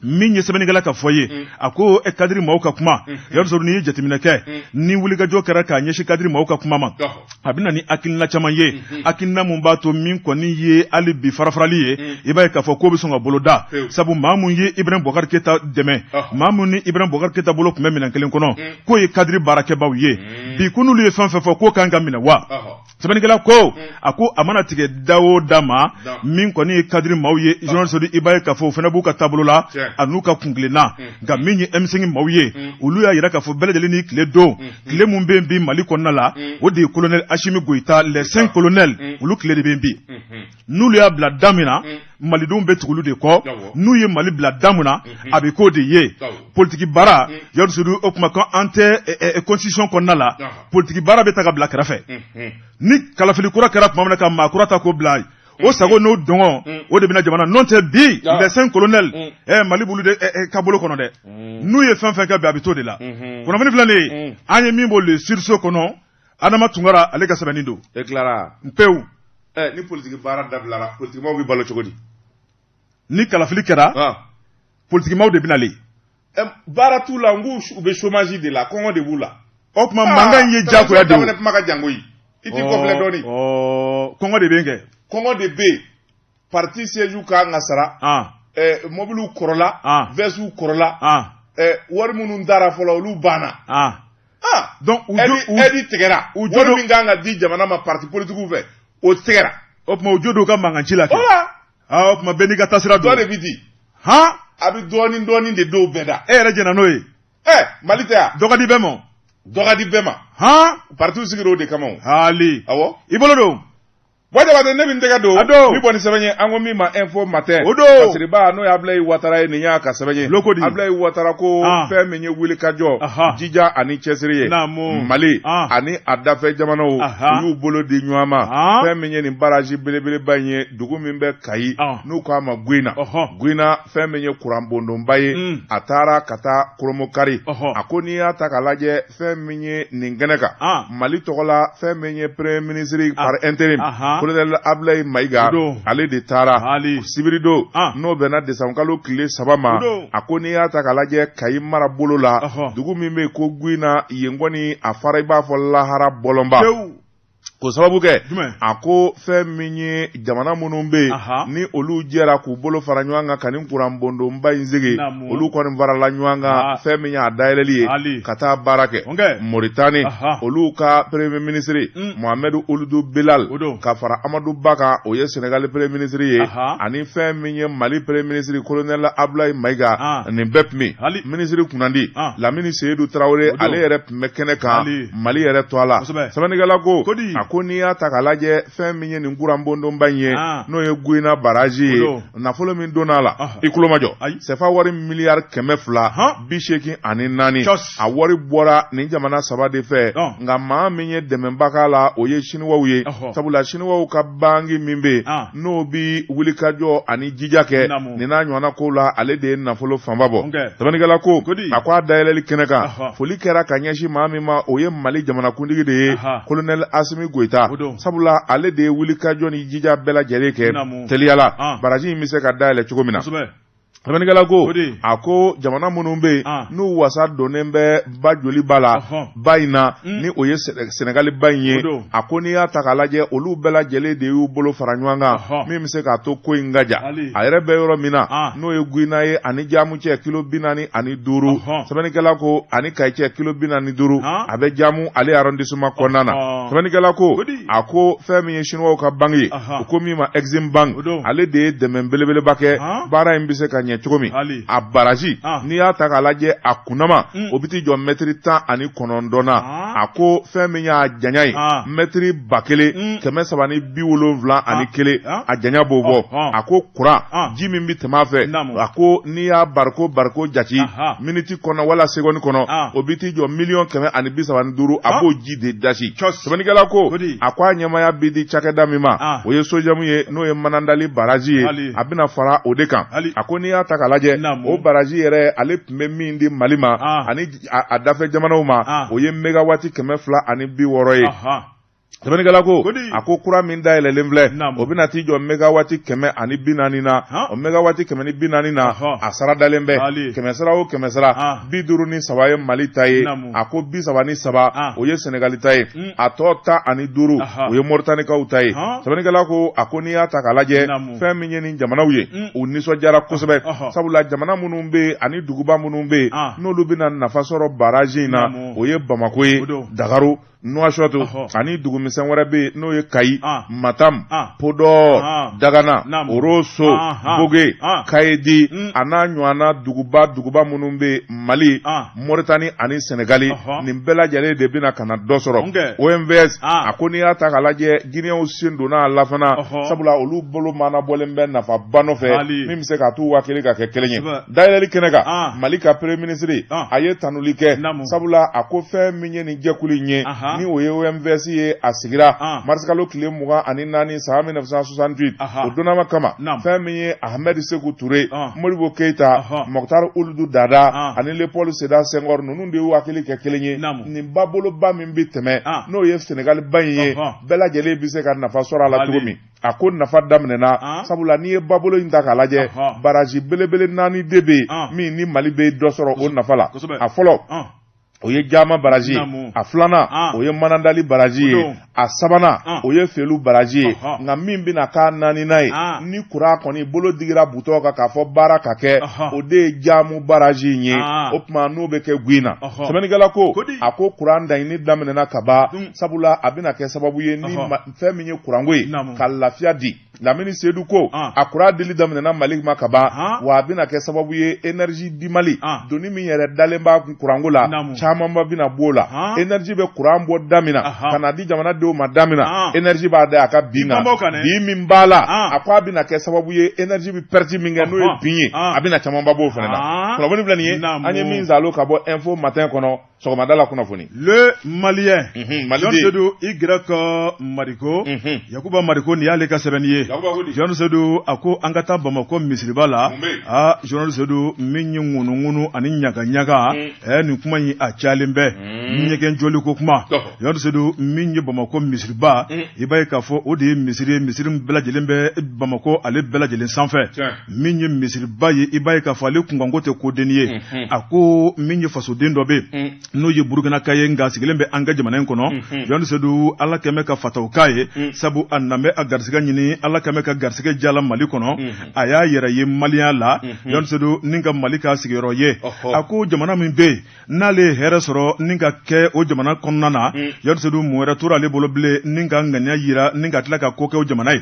min ye sɛbɛnnikɛla ka fɔ ye a ko kadiri maaw ka kuma Jean Seydou n'i ye jateminɛ kɛ ni wulikajɔ kɛra k'a ɲɛsin kadiri maaw ka kuma ma a bɛ na ni hakilina caman ye hakilina mun b'a to min kɔni ye hali bi farafarali ye i b'a ye k'a fɔ k'o bɛ sɔn ka boloda sabu maa mun ye Ibrahim Boubacar Keita dɛmɛ maa mun ni Ibrahim Boubacar Keita bolo tun bɛ minɛn kelen kɔnɔ k'o ye kadiri baarakɛbaw ye bi ko n'olu ye fɛn fɛn fɔ k'o kan ka minɛ wa sɛbɛnnikɛla ko a ko a mana tigɛ da o da ma min kɔni ye kadiri maaw ye Jean Seydou i b'a ye k'a fɔ o fana b'u ka taabolo la a n'u ka kuntilenna nka min ye M5 maaw ye olu y'a jira k'a fɔ bɛɛ lajɛlen ni tile don tile mun bɛ bi Mali kɔnɔna la o de ye colonel Assimi Goïta les 5 colonels olu tile de bɛ bi n'olu y'a bila da min na malidenw bɛ tugu olu de kɔ n'u ye Mali bila da min na a bɛ k'o de ye politiki baara Jean Seydou o kuma ko an tɛ constitution kɔnɔna la politiki baara bɛ ta ka bila kɛrɛfɛ ni kalafili kura kɛra tuma min na ka maa kura ta k'o bila o sago n'o dɔngɔ o de bɛna jamana n'o tɛ bi les 5 colonels Mali b'olu de ka bolo kɔnɔ dɛ n'u ye fɛn fɛn kɛ bi a bɛ t'o de la kunnafoni filɛ nin ye an ye min bɔ le sursaut kɔnɔ Adama Tunkara ale ka sɛbɛnni don e tilara pewu ni politiki baara dabilara politikimaw bɛ balo cogo di ni kalafili kɛra politikimaw de bɛ nalen baara t'u la n k'u u bɛ chômage de la kɔngɔ de b'u la o tuma mankan in ye diyagoya de ye daminɛ kuma ka jan koyi i t'i kɔfilɛ dɔɔni kɔngɔ de bɛ yen kɛ kɔngɔ de bɛ yen parti siège kan ka sara mobiliw kɔrɔla vestew kɔrɔla wari minnu dara fɔlɔ olu banna donc aide tigɛra wari min kan ka di jamana ma parti politigiw fɛ o tigɛra o tuma u jo don u ka mankan ci la kɛ o tuma bɛɛ n'i ka taasira don dɔ de bɛ di han a bɛ dɔɔnin dɔɔnin de dɔw bɛɛ da e yɛrɛ jɛnna n'o ye Mali tɛ yan dɔ ka di bɛɛ ma dɔ ka di bɛɛ ma han partiw sigira o de kama o haali awɔ i bolo don Buwa Jabate, ne bɛ n tɛgɛ don. A don. Min bɔ ni sɛbɛn ye, an ko min ma Info Matin. O don. Fasiriba, n'o ye Abulayi Watara ye, nin y'a ka sɛbɛn ye. Loko di. Abulayi Watara ko fɛn min ye wulikajɔ, jija ani cɛsiri ye. Naamu. Mali ani a dafɛ jamanaw, u y'u bolo di ɲɔgɔn ma. Fɛn min ye nin baraji belebeleba in ye, dugu min bɛ Kayi, n'u k'a ma Guyina. Guyina, fɛn min ye kuranbondonba ye, a taara ka taa kuromokari. A ko n'i y'a ta k'a lajɛ, fɛn min ye nin kɛnɛ kan, Mali tɔgɔ la, fɛn min ye premier ministre par intérim, colonel Abulayi Mayiga, ale de taara sibiridon, n'o bɛnna desanburukalo tile 3 ma. A ko n'i y'a ta k'a lajɛ, Kayi marabolo la, dugu min bɛ yen ko Guyina, yen kɔni a fara i b'a fɔ lahara bɔlɔnba. K'o sababu kɛ, a ko fɛn min ye jamana minnu bɛ yen ni olu jɛra k'u bolo fara ɲɔgɔn kan ka nin kuranbondonba in sigi, olu kɔni farala ɲɔgɔn kan, fɛn min y'a dayɛlɛli ye ka taa baara kɛ. Moritani, olu ka premier ministre Mohamɛdu Uludu Bilal, ka fara Amadu Ba kan, o ye Senegali premier ministre ye, ani fɛn min ye Mali premier ministre colonel Abulayi Mayiga, nin bɛɛ tun bɛ yen. Minisiri kunnandi Lamini Seyidu Tarawele, ale yɛrɛ tun bɛ kɛnɛ kan Mali yɛrɛ tɔgɔ la. Sɛbɛnnikɛla ko, a ko n'i y'a ta k'a lajɛ, fɛn min ye nin kuranbondonba in ye, n'o ye Guyina baraji ye, nafolo min donna a la, i tulo majɔ, sɛfa wari miliyari 284, a wari bɔra nin jamana saba de fɛ. Nka maa min ye dɛmɛba k'a la, o ye Siniwaw ye, sabula Siniwaw ka banki min bɛ yen, n'o bi wulikajɔ ani jija kɛ nin n'a ɲɔgɔnna kow la, ale de ye nafolo fanba bɔ. Sɛbɛnnikɛla ko, a ko a dayɛlɛli kɛnɛ kan, foli kɛra ka ɲɛsin maa min ma, o ye Mali jamanakuntigi de ye, colonel Asimi Goyita, sabula ale de ye wulikajɔ ni jija bɛɛ lajɛlen kɛ teliya la baraji in bɛ se ka dayɛlɛ cogo min na. Sɛbɛnnikɛla ko, a ko jamana minnu bɛ yen n'u wasa donnen bɛ ba joliba la, ba in na, ni o ye Sɛnɛgali ba in ye, a ko n'i y'a ta k'a lajɛ, olu bɛɛ lajɛlen de y'u bolo fara ɲɔgɔn kan min bɛ se k'a to ko in ka ja. A yɛrɛ bɛ yɔrɔ min na, n'o ye Guyina ye, ani Jamu cɛ kilo 45, sɛbɛnnikɛla ko ani Kayi cɛ kilo 45, a bɛ Jamu ale arrondissement kɔnɔna na. Sɛbɛnnikɛla ko, a ko fɛn min ye Siniwaw ka banki ye, u ko min ma Exim Bank, ale de ye dɛmɛ belebeleba kɛ baara in bɛ se ka ɲɛ cogo min. A baraji, n'i y'a ta k'a lajɛ, a kunnama, o bɛ t'i jɔ mɛtiri 19 na. A ko fɛn min y'a janya ye, mɛtiri 1371, a janya b'o bɔ. A ko kuran ji min bɛ tɛmɛ a fɛ, a ko n'i y'a bariko bariko jate miniti kɔnɔ wala segɔni kɔnɔ, o bɛ t'i jɔ miliyɔn 135, a b'o ji de dasi. Sɛbɛnnikɛla ko, a ko a ɲɛmaaya bɛ di cakɛda min ma, o ye Sojɛmu ye, n'o ye Manandali baraji ye, a bɛna fara o de kan. A ko n'i y'a ta k'a lajɛ, o baraji yɛrɛ, ale tun bɛ min di Mali ma ani a dafɛ jamanaw ma, o ye megawati 260 ye. Sɛbɛnnikɛla ko, a ko kura min dayɛlɛlen filɛ, o bɛna t'i jɔ megawati 140 na. O megawati 140 na, a sara dalen bɛ kɛmɛ sara o kɛmɛ sara, 53 ye Mali ta ye. A ko 33, o ye Sɛnɛgali ta ye, a tɔ 15, o ye Moritanikaw ta ye. Sɛbɛnnikɛla ko, a ko n'i y'a ta k'a lajɛ, fɛn min ye nin jamanaw ye, u nisɔndiyara kosɛbɛ, sabula jamana minnu bɛ yen ani duguba minnu bɛ yen, n'olu bɛna nafa sɔrɔ baraji in na, o ye Bamakɔ ye, Dakaro, Nouakchott, ani dugumisɛn wɛrɛ bɛ yen n'o ye Kayi, Matam, Podor, Dagana, Rosso, Bogue, Kayedi, a n'a ɲɔgɔnna duguba duguba minnu bɛ yen Mali, Mauritanie ani Senegali, nin bɛɛ lajɛlen de bɛna ka na dɔ sɔrɔ. OMVS, a ko n'i y'a ta k'a lajɛ, Guinéenw sen donna a la fana, sabula olu bolo maanabɔlen bɛ nafaba nɔfɛ min bɛ se k'a t'u hakili ka kɛ kelen ye. Dayɛlɛli kɛnɛ kan, Mali ka premier ministre, a ye tanuli kɛ, sabula a ko fɛn min ye nin jɛkulu in ye, ni o ye OMVS ye, a sigira marisikalo tile 24 san 1968, o donnama kama, fɛn min ye Ahmed Seku Ture, Modibo Keyita, Moctar Ould Daddah ani Léopold Sédar Senghor, ninnu de y'u hakili kɛ kelen ye nin baboloba min bɛ tɛmɛ, n'o ye Senegali ba in ye, bɛɛ lajɛlen bɛ se ka nafa sɔrɔ a la cogo min. A ko nafa daminɛna, sabula n'i ye babolo in ta k'a lajɛ, baraji belebele naani de bɛ yen min ni Mali bɛ dɔ sɔrɔ o nafa la. A fɔlɔ, o ye Jama baraji ye, a filanan, o ye Manandali baraji ye, a sabanan, o ye Felu baraji ye. Nka min bɛna k'a naaninan ye, ni kuran kɔni bolo digira butɔn kan k'a fɔ baara ka kɛ, o de ye Jamu baraji in ye. O tuma n'o bɛ kɛ Guyina. Sɛbɛnnikɛla ko, a ko kuran daɲini daminɛna ka ban, sabula a bɛna kɛ sababu ye ni fɛn min ye kuranko ye, ka lafiya di. Lamini Sedu ko a kuran dili daminɛna Mali ma ka ban, wa a bɛna kɛ sababu ye énergie du Mali doni min yɛrɛ dalen b'a kun kuranko la, camanba bɛna b'o la. Énergie bɛ kuran bɔ da min na ka na di jamanadenw ma da min na, énergie b'a da a ka bin kan. Bin min b'a la, a ko a bɛna kɛ sababu ye énergie bɛ perte min kɛ, n'o ye bin ye, a bɛna camanba b'o fana na. Kunnafoni filɛ nin ye, an ye min zalo ka bɔ Info Matin kɔnɔ sɔgɔmada la kunnafoni. Le Malien, Jean Seydou Y Mariko, Yakuba Mariko, nin y'ale ka sɛbɛnni ye. Jean Seydou a ko an ka taa Bamakɔ misiriba la. Aa, Jean Seydou, min ye ŋunuŋunu ani ɲagaɲaga, nin kuma in a cayalen bɛ, ɲɛgɛn jɔli ko kuma. Jean Seydou, min ye Bamakɔ misiriba, i b'a ye k'a fɔ o de ye misiri ye, misiri min bɛɛ lajɛlen bɛ Bamakɔ ale bɛɛ lajɛlen sanfɛ. Min ye misiriba ye, i b'a ye k'a fɔ ale kunkanko tɛ kodenni ye. A ko min ye fasoden dɔ bɛ yen, n'o ye Burukinaka ye, nka sigilen bɛ an ka jamana in kɔnɔ. Jean Seydou, Ala kɛmɛ ka fataw k'a ye, sabu a nan bɛ a garisɛgɛ ɲini, Ala kɛmɛ ka garisɛgɛ jala Mali kɔnɔ, a y'a yɛrɛ ye maliyɛnya la, Jean Seydou, ni ka Mali k'a sigiyɔrɔ ye. A ko jamana min bɛ yen, n'ale ye hɛrɛ sɔrɔ ni ka kɛ o jamana kɔnɔna na, Jean Seydou, mun wɛrɛ tora ale bolo bilen ni ka ŋaniya yira ni ka tila ka ko kɛ o jamana ye?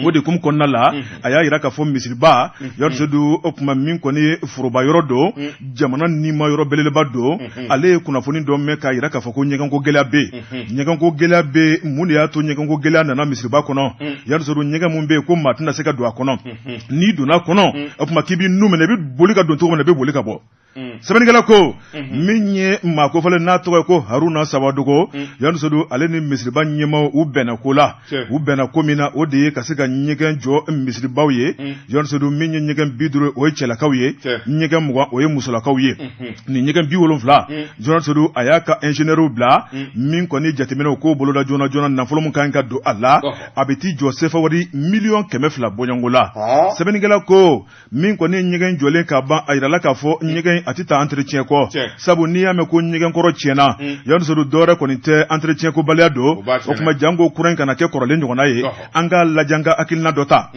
O de hukumu kɔnɔna la, a y'a yira k'a fɔ misiriba, Jean Seydou, o tuma min kɔni ye foroba yɔrɔ don, jamana nima yɔrɔ belebeleba don, ale ye kunnafoni dɔ mɛn k'a yira k'a fɔ ko ɲɛgɛnko gɛlɛya bɛ yen. Ɲɛgɛnko gɛlɛya bɛ yen, mun de y'a to ɲɛgɛnko gɛlɛya nana misiriba kɔnɔ? Jean Seydou, ɲɛgɛn mun bɛ yen ko maa tɛna se ka don a kɔnɔ, n'i donna a kɔnɔ, o tuma k'i b'i nun minɛ, i bɛ boli ka don cogo min na, i bɛ boli ka bɔ. Sɛbɛnnikɛla ko min ye maa kofɔlen n'a tɔgɔ ye ko Haruna Sawadogo, Jean Seydou, ale ni misiriba ɲɛmaaw, u bɛnna ko la. U bɛnna ko min na, o de ye ka se ka ɲɛgɛn jɔ misiribaw ye. Jean Seydou, min ye ɲɛgɛn 50, o ye cɛlakaw ye, ɲɛgɛn 20, o ye musolakaw ye. Nin ɲɛgɛn 70, Jean Seydou, a y'a ka ingénieurw bila min kɔni jateminɛw k'o boloda joona joona. Nafolo min ka kan ka don a la, a bɛ t'i jɔ sefa wari miliyɔn 200 bɔɲɔgɔnko la. Sɛbɛnnikɛla ko min kɔni ye ɲɛgɛn jɔlen ka ban, a yirala k'a fɔ ɲɛgɛn a tɛ taa entretien kɔ, sabu n'i y'a mɛn ko ɲɛgɛn kɔrɔ tiɲɛna, Jean Seydou, dɔwɛrɛ kɔni tɛ, entretien ko baliya don. O tuma janko kura in kana kɛ kɔrɔlen ɲɔgɔnna ye, an k'a lajɛ, an ka hakilina dɔ ta.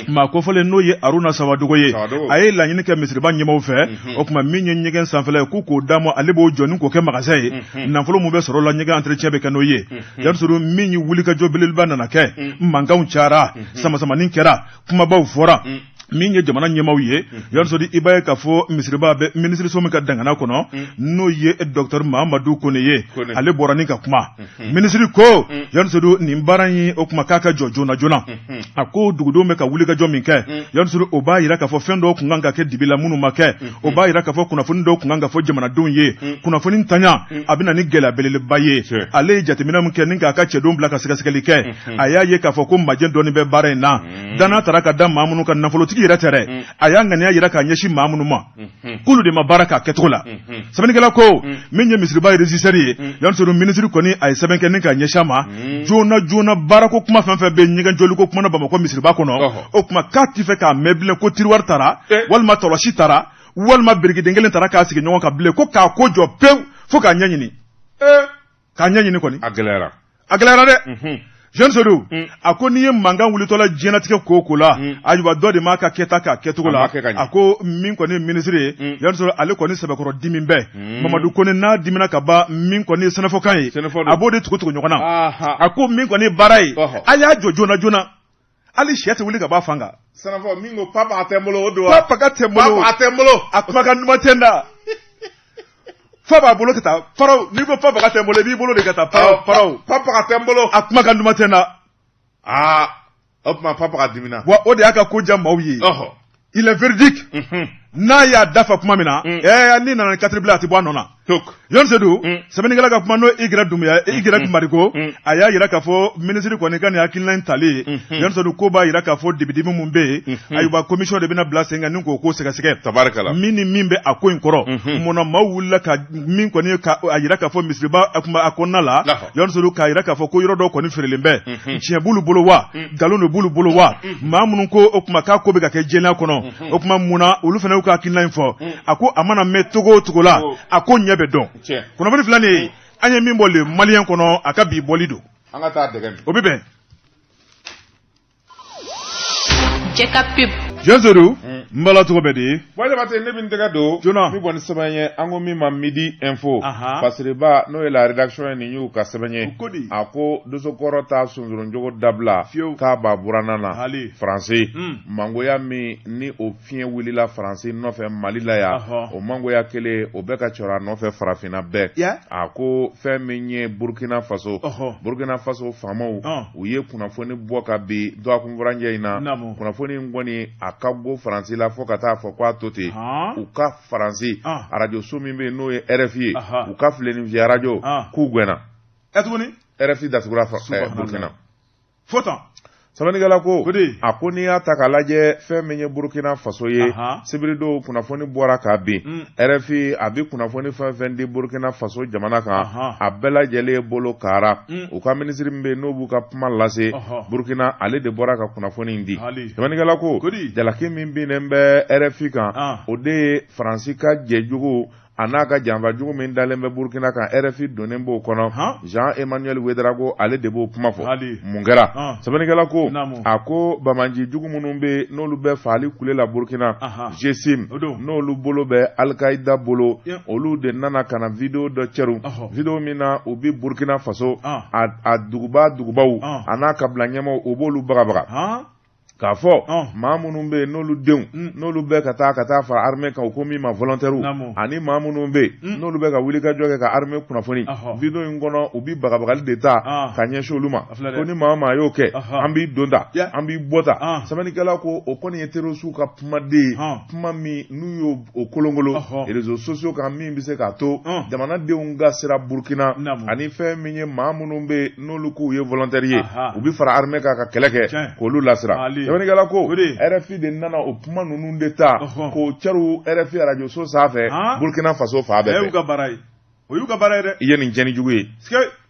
Maa kofɔlen, n'o ye Haruna Sawadogo ye, a ye laɲini kɛ misiriba ɲɛmaaw fɛ, o tuma min ye ɲɛgɛn sanfɛla ye, k'u k'o d'a ma, ale b'o jɔ ni k'o kɛ magasin ye. Nafolo min bɛ sɔrɔ o la, ɲɛgɛn entretien bɛ kɛ n'o ye. Jean Seydou, min ye wulikajɔ belebeleba nana kɛ, mankanw cayara, samasamani kɛra, kumabaw fɔra. Min ye jamana ɲɛmaaw ye, Jean Seydou, i b'a ye k'a fɔ misiriba bɛ minisiriso min ka dangana kɔnɔ, n'o ye docteur Mahamadu Kone ye, ale bɔra ni ka kuma. Minisiri ko, Jean Seydou, nin baara in, o tuma k'a ka jɔ joona joona. A ko dugudenw bɛ ka wulikajɔ min kɛ, Jean Seydou, o b'a yira k'a fɔ fɛn dɔw tun kan ka kɛ dibi la minnu ma kɛ. O b'a yira k'a fɔ kunnafoni dɔw tun kan ka fɔ jamanadenw ye. Kunnafoni ntanya, a bɛ na ni gɛlɛya belebeleba ye. Ale ye jateminɛ min kɛ ni k'a ka cɛdenw bila ka sɛgɛsɛgɛli kɛ, a y'a ye k'a fɔ ko majɛ dɔɔni bɛ baara in na. Danna taara ka da maa minnu kan, nafolotigi yɛrɛ tɛ dɛ, a y'a ŋaniya yira k'a ɲɛsin maa minnu ma, k'olu de ma baara k'a kɛcogo la. Sɛbɛnnikɛla ko min ye misiriba régisseur ye, Jean Seydou, minisiri kɔni a ye sɛbɛn kɛ ni k'a ɲɛsin a ma joona joona. Baarako kuma fɛn fɛn bɛ ɲɛgɛn jɔliko kuma na Bamakɔ misiriba kɔnɔ, o tuma k'a ti fɛ k'a mɛn bilen ko tiroir tara, walima tɔlɔsi tara, walima birikiden kelen tara k'a sigi ɲɔgɔn kan bilen, ko k'a ko jɔ pewu fo k'a ɲɛɲini. K'a ɲɛɲini kɔni, a gɛlɛyara. A gɛlɛyara dɛ. Jean Seydou a ko n'i ye mankan wulitɔla diɲɛlatigɛ ko o ko la, ayiwa, dɔ de m'a ka kɛta k'a kɛcogo la. A ko min kɔni ye minisiri ye, Jean Seydou, ale kɔni sɛbɛkɔrɔ dimi bɛɛ. Mamadu Kone n'a dimina ka ban, min kɔni ye sɛnɛfɔkan ye, a b'o de tugu tugu ɲɔgɔn na. A ko min kɔni ye baara ye, a y'a jɔ joona joona, hali sɛ tɛ wuli ka b'a fan kan. Sɛnɛfɔ min ko papa a tɛ n bolo, o don wa? Papa ka tɛ n bolo. Papa a tɛ n bolo. A kumakan duman tɛ n da. Fa b'a bolo ka taa paraw, n'i ko papa ka tɛ n bolo, i b'i bolo de ka taa paraw paraw. Papa ka tɛ n bolo. A kumakan duman tɛ n da. Aa, o tuma papa ka dimina. Wa o de y'a ka ko diya maaw ye. Il est véridique. N'a y'a dafa kuma min na, ɛɛ, n'i nana ni katiri bila, a tɛ bɔ a nɔ na. Jean Seydou, sɛbɛnnikɛla ka kuma, n'o Y Dumbuya, Y Mariko, a y'a yira k'a fɔ minisiri kɔni ka nin hakilina in tali ye, Jean Seydou, ko b'a yira k'a fɔ dibidimi min bɛ yen, ayiwa, commission de bɛna bila sen kan ni k'o ko sɛgɛsɛgɛ. Tabarikala. Min ni min bɛ a ko in kɔrɔ, munna maaw wulila ka min kɔni ye ka a yira k'a fɔ misiriba a kɔnɔna la, Jean Seydou, k'a yira k'a fɔ ko yɔrɔ dɔw kɔni feerelen bɛ, tiɲɛ b'olu bolo wa, nkalon de b'olu bolo wa? Maa minnu ko o tuma k'a ko bɛ ka kɛ jɛlenya kɔnɔ, o tuma mun na olu fana y'u ka hakilina in fɔ? A ko a mana mɛn cogo o cogo la, a ko ɲɛ bɛ dɔn. Kunnafoni filɛ nin ye, an ye min bɔ Le Malien kɔnɔ, a ka bi bɔli don. An ka taa dɛgɛ min. O bɛ bɛn. Jɛ ka pub. Jean Seydou n bala tɔgɔ bɛ di Buwa Jabate, ne bɛ n tɛgɛ don joona min bɔ ni sɛbɛn ye, an ko min ma Midi Info. Aha. Fasiriba, n'o ye la rédaction ye, nin y'u ka sɛbɛn ye. O ko di? A ko dosokɔrɔ ta sunsurunjogo dabila Fiyewu. k'a b'a buranna na. Hali. Faransi mangoya min ni o fiɲɛ wulila Faransi nɔfɛ Mali la yan, o mangoya kelen o bɛ ka cɔrɔ a nɔfɛ farafinna bɛɛ. A ko fɛn min ye Burkina Faso, Burkina Faso faamaw, u ye kunnafoni bɔ ka bi dɔgɔkun furancɛ in na. Kunnafoni in kɔni a ka go Faransi la fo ka taa fɔ k'a to ten. U ka Faransi arajoso min bɛ yen, n'o ye RFI ye, u ka fileninfiyɛ arajo, k'u gɛnna. Tuguni. RFI datugura Burkina. Fo tan. Sɛbɛnnikɛla ko, a ko n'i y'a ta k'a lajɛ, fɛn min ye Burukina Faso ye, sibiridon kunnafoni bɔra ka bin. RFI a bɛ kunnafoni fɛn fɛn di Burukina Faso jamana kan, a bɛɛ lajɛlen bolo kara. U ka minisiri min bɛ yen, n'o b'u ka kuma lase Burukina, ale de bɔra ka kunnafoni in di. Sɛbɛnnikɛla ko jalaki min binnen bɛ RFI kan, o de ye Faransi ka jɛjugu a n'a ka janfa jugu min dalen bɛ Burukina kan, RFI donnen b'o kɔnɔ. Jean Emmanuel Ouédraogo, ale de b'o kuma fɔ. Mun kɛra? Sɛbɛnnikɛla ko, a ko banbaanci jugu minnu bɛ yen, n'olu bɛ faali kule la Burukina, GSIM, n'olu bolo bɛ Al-Qaïda bolo, olu de nana ka na video dɔ cɛru, video min na u bɛ Burukina Faso a duguba dugubaw a n'a kabila ɲɛmaaw, u b'olu bagabaga k'a fɔ maa minnu bɛ yen, n'olu denw n'olu bɛ ka taa fara armée kan, u ko min ma volontaire, ani maa minnu bɛ yen, n'olu bɛ ka wulikajɔ kɛ ka armée kunnafoni. Video in kɔnɔ, u bɛ bagabagali de ta ka ɲɛsin olu ma, ko ni maa o maa y'o kɛ, an b'i don ta, an b'i bɔ ta. Sɛbɛnnikɛla ko o kɔni ye terroriste ka kumaden ye, kuma min n'u y'o o kolonkolon réseaux sociaux kan, min bɛ se k'a to jamanadenw ka sira Burukina, ani fɛn min ye maa minnu bɛ yen, n'olu k'u ye volontaire ye, u bɛ fara armée kan ka kɛlɛ kɛ, k'olu lasira. Sɛbɛnnikɛla ko RFI de nana o kuma ninnu de ta k'o cɛru RFI arajoso sanfɛ Burukina Faso fan bɛɛ fɛ. O y'u ka baara ye dɛ. I ye nin tiɲɛni jugu ye.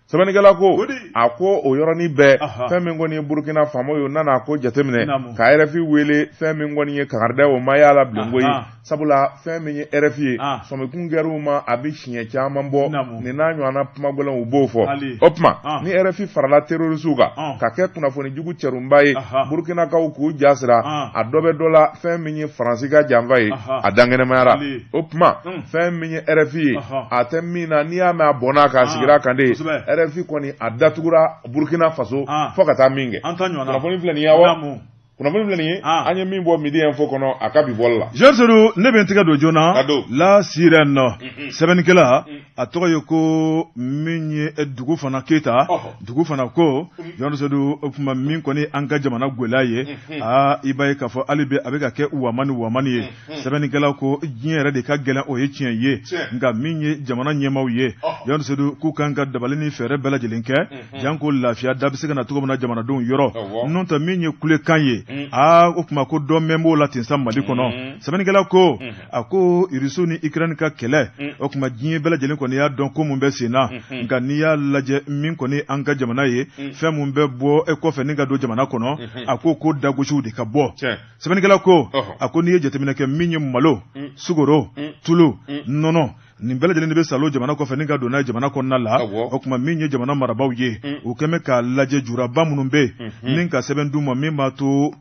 Sɛbɛnnikɛla ko, a ko o yɔrɔnin bɛɛ, fɛn min kɔni ye Burukina faamaw ye, u nana a ko jateminɛ ka RFI wele. Fɛn min kɔni ye kangarida, o ma y'a la bilen koyi, sabula fɛn min ye RFI ye, sɔmikun kɛr'u ma a bɛ siɲɛ caman bɔ nin n'a ɲɔgɔnna kuma gɛlɛnw u b'o fɔ. O tuma ni RFI farala terrorisiw kan ka kɛ kunnafoni jugu cɛrunba ye Burukinakaw k'u jasira, a dɔ bɛ dɔ la, fɛn min ye Faransi ka janfa ye, a dankɛnɛmayara. O tuma fɛn min ye RFI ye, a tɛ min na, n'i y'a mɛn a bɔnna k'a sigira kan de, RFI kɔni a datugura Burukina Faso fo ka taa min kɛ. Kunnafoni filɛ nin ye, awɔ, kunnafoni filɛ nin ye, an ye min bɔ Midi Info kɔnɔ a ka bi bɔli la. Jean Seydou, ne bɛ n tɛgɛ don joona. Ka don. La Sirène, sɛbɛnnikɛla a tɔgɔ ye ko min ye dugu fana Keyita. Dugu fana ko, Jean Seydou, o tuma min kɔni an ka jamana gɛlɛya ye, aa, i b'a ye k'a fɔ hali bi a bɛ ka kɛ wamani wamani ye. Sɛbɛnnikɛla ko diɲɛ yɛrɛ de ka gɛlɛn, o ye tiɲɛ ye, nka min ye jamana ɲɛmaaw ye, Jean Seydou, k'u kan ka dabali ni fɛɛrɛ bɛɛ lajɛlen kɛ janko lafiya da bɛ se ka na cogo min na jamanadenw yɔrɔ. N'o tɛ, min ye kulekan ye, aa, o tuma ko dɔ mɛn b'o la ten sa Mali kɔnɔ. Sɛbɛnnikɛla ko, a ko Irisiw ni Ukraine ka kɛlɛ, o tuma diɲɛ bɛɛ lajɛlen kɔni y'a dɔn ko mun bɛ sen na. Nka n'i y'a lajɛ, min kɔni an ka jamana ye, fɛn mun bɛ bɔ e kɔfɛ ni ka don jamana kɔnɔ, a ko ko dagosiw de ka bɔ. Sɛbɛnnikɛla ko, a ko n'i ye jateminɛ kɛ, min ye malo, sukaro, tulu, nɔnɔ, nin bɛɛ lajɛlen de bɛ salo jamana kɔfɛ ni ka don n'a ye jamana kɔnɔna la. O tuma min ye jamana marabaaw ye, u kɛlen bɛ k'a lajɛ juraba minnu bɛ yen ni ka sɛbɛn d'u ma, min b'a to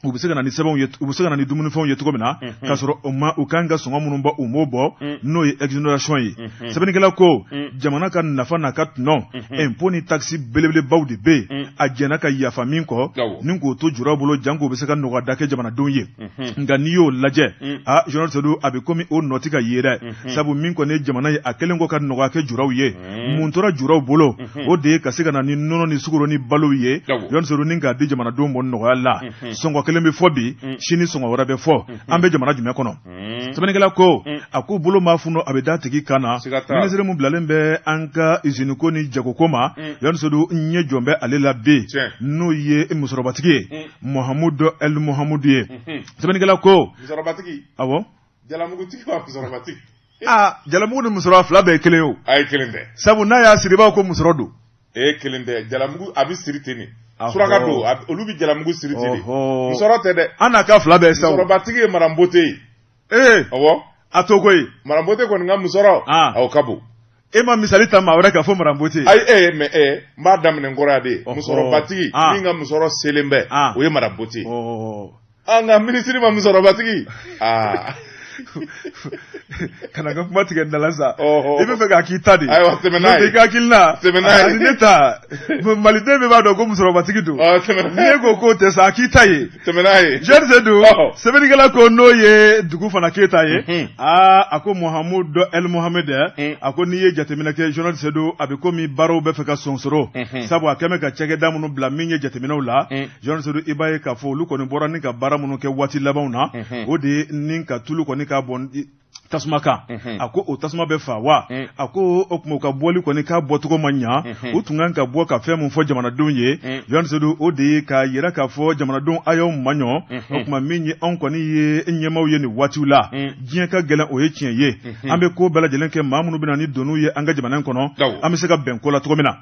u bɛ se ka na ni sɛbɛnw ye, u bɛ se ka na ni dumunifɛnw ye cogo min na, k'a sɔrɔ u ma u kan ka sɔngɔ minnu bɔ, u m'o bɔ, n'o ye exonération ye. Sɛbɛnnikɛla ko jamana ka nafa n'a ka tɔnɔ, impôt ni taxe belebelebaw de bɛ yen, a jɛnna ka yafa min kɔ ni k'o to juraw bolo, janko u bɛ se ka nɔgɔya da kɛ jamanadenw ye. Nka n'i y'o lajɛ, a Général Seydou, a bɛ komi o nɔ tɛ ka ye dɛ, sabu min kɔni ye jamana ye, a kɛlen kɔ ka nɔgɔya kɛ juraw ye, mun tora juraw bolo? O de ye ka se ka na ni nɔnɔ ni sukaro ni balo ye, Général Seydou, ni k'a di jamanadenw ma nɔgɔya la. Sɔngɔ kelen bɛ fɔ bi, sini sɔngɔ wɛrɛ bɛ fɔ. An bɛ jamana jumɛn kɔnɔ? Sɛbɛnnikɛla ko, a ko bolo maa funu, a bɛ da tigi kan na. Minisiri min bilalen bɛ an ka usine ko ni jagoko ma, Général Seydou, ɲɛ jɔn bɛ ale la bi, n'o ye musokɔrɔbatigi ye, Mahamudu El Mahamudu ye. Sɛbɛnnikɛla ko, awɔ. Jalamugutigi wa musokɔrɔbatigi? Aa, jalamugu ni musokɔrɔba fila bɛɛ ye kelen ye o. A ye kelen tɛ. Sabu n'a y'a siri, i b'a fɔ ko musɔrɔ don. E kelen tɛ, jalamugu a bɛ siri ten de. Suraka don, olu bɛ jalamugu siri ten de. Musɔrɔ tɛ dɛ. An n'a ka fila bɛɛ sa. Musɔrɔbatigi ye Marambote ye. Ee. Awɔ. A to koyi. Marambote kɔni ka musɔrɔ. O ka bon. E ma misali ta maa wɛrɛ ka fɔ Marambote. Ayi, e mais e n b'a daminɛ n kɔrɔ yan de. Musɔrɔbatigi min ka musɔrɔ selen bɛ, o ye Marambote ye. An ka minisiri ma musokɔrɔbatigi aa. Kana ka kuma tigɛ n da la sa. I bɛ fɛ k'a k'i ta de. Ayiwa, tɛmɛ n'a ye. I ka hakilina. Tɛmɛ n'a ye. Ani ne ta. Maliden bɛɛ b'a dɔn ko musokɔrɔbatigi don. Tɛmɛ n'a ye. Ne ko k'o tɛ sa, a k'i ta ye. Tɛmɛ n'a ye. Jeune Seydou, sɛbɛnnikɛla ko n'o ye Dugufana Keyita ye. Aa, a ko Muhamudu El Muhamɛd, a ko n'i ye jateminɛ kɛ, Jeune Seydou, a bɛ komi baaraw bɛ fɛ ka sonsoro. Sabu a kɛlen bɛ ka cakɛda minnu bila min ye jateminɛw la. Jeune Seydou, i b'a ye k'a fɔ olu kɔni bɔra ni ka baara minnu kɛ waati labanw na, o de ye ni ka tulu kɔni k'a bɔn tasuma kan. A ko o tasuma bɛ fa wa? A ko o tuma u ka bɔli kɔni k'a bɔcogo ma ɲa. U tun kan ka bɔ ka fɛn min fɔ jamanadenw ye, Jeune Seydou, o de ye k'a yira k'a fɔ jamanadenw, a y'aw maɲɔ. O tuma min ye anw kɔni ye ɲɛmaaw ye nin waatiw la, diɲɛ ka gɛlɛn, o ye tiɲɛ ye. An bɛ ko bɛɛ lajɛlen kɛ, maa minnu bɛ na ni doniw ye an ka jamana in kɔnɔ, an bɛ se ka bɛn ko la cogo min na.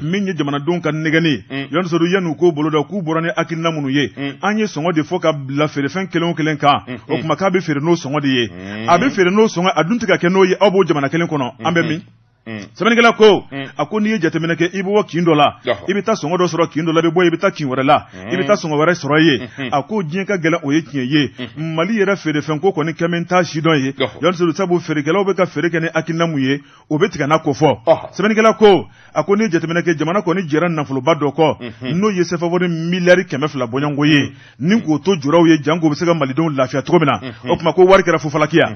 Min ye jamanadenw ka nɛgɛnni, Jeune Seydou, yan'u k'o boloda, k'u bɔra ni hakilina minnu ye, an ye sɔngɔ de fɔ ka bila feerefɛn kelen o kelen kan. O tuma k'a bɛ feere n'o sɔngɔ de ye, a bɛ feere n'o sɔngɔ, a dun tɛ ka kɛ n'o ye. Aw b'o jamana kelen kɔnɔ, an bɛ min? Sɛbɛnnikɛla ko, a ko n'i ye jateminɛ kɛ, i bɛ bɔ kin dɔ la, i bɛ taa sɔngɔ dɔ sɔrɔ kin dɔ la, i bɛ bɔ, i bɛ taa kin wɛrɛ la, i bɛ taa sɔngɔ wɛrɛ sɔrɔ yen. A ko diɲɛ ka gɛlɛn, o ye tiɲɛ ye. Mali yɛrɛ feerefɛnko kɔni kɛmɛ t'a si dɔn ye, Jeune Seydou, sabu feerekɛlaw bɛ ka feere kɛ ni hakilina mun ye, o bɛ tigɛ n'a ko fɔ. Sɛbɛnnikɛla ko, a ko n'i ye jateminɛ kɛ, jamana kɔni jɛra nafoloba dɔ kɔ, n'o ye sefa wari miliyari 200 bɔɲɔgɔnko ye, ni k'o to juraw ye, janko bɛ se ka malidenw lafiya cogo min na. O tuma ko wari kɛra fufalakiya.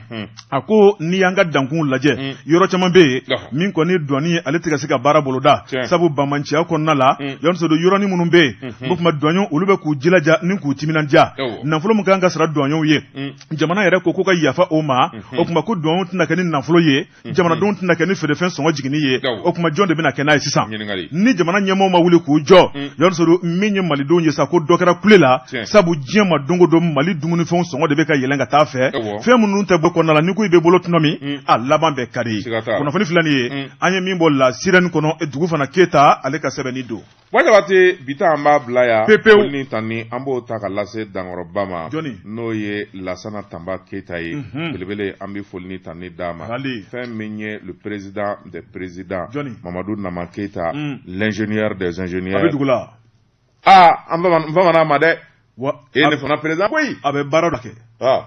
A ko n'i y'an ka dankunw lajɛ, yɔrɔ caman bɛ yen min kɔni douane ye, ale tɛ ka se ka baara boloda, sabu banbaanciya kɔnɔna la. Jeune Seydou, yɔrɔnin minnu bɛ yen, o tuma douaniers olu bɛ k'u jilaja ni k'u timinandiya. Nafolo min kan ka sara douaniers ye, jamana yɛrɛ ko ko ka yafa o ma. O tuma ko douaniers tɛna kɛ ni nafolo ye, jamanadenw tɛna kɛ ni feerefɛn sɔngɔ jiginni ye. O tuma jɔn de bɛna kɛ n'a ye sisan ni jamana ɲɛmaaw ma wuli k'u jɔ? Jeune Seydou, min ye malidenw ye sa, ko dɔ kɛra kule la, sabu diɲɛ ma don o don Mali dumunifɛnw sɔngɔ de bɛ ka yɛlɛn ka taa fɛ. Fɛn minnu tɛ bɔ kɔnɔna la, n'i ko i bɛ bolo tɔnɔmi, a laban bɛɛ ka di. Kunnafoni filɛ nin ye, an ye min bɔ La Sirène kɔnɔ, Dugufana Keyita ale ka sɛbɛnni don. Buwa Jabate, bi ta an b'a bila yan. Pepewu. Foli ni tanuni an b'o ta ka lase dankɔrɔba ma. Jɔni? N'o ye Lasana Tanba Keyita ye. Belebele, an bɛ foli ni tanuni d'a ma. Hali. Fɛn min ye le président des présidents. Jɔni? Mamadu Nama Keyita. L'ingénieur des ingénieurs. A bɛ dugu la. Aa, an bamanan ma dɛ. Wa E ne fana président koyi. A bɛ baara dɔ kɛ. Ah.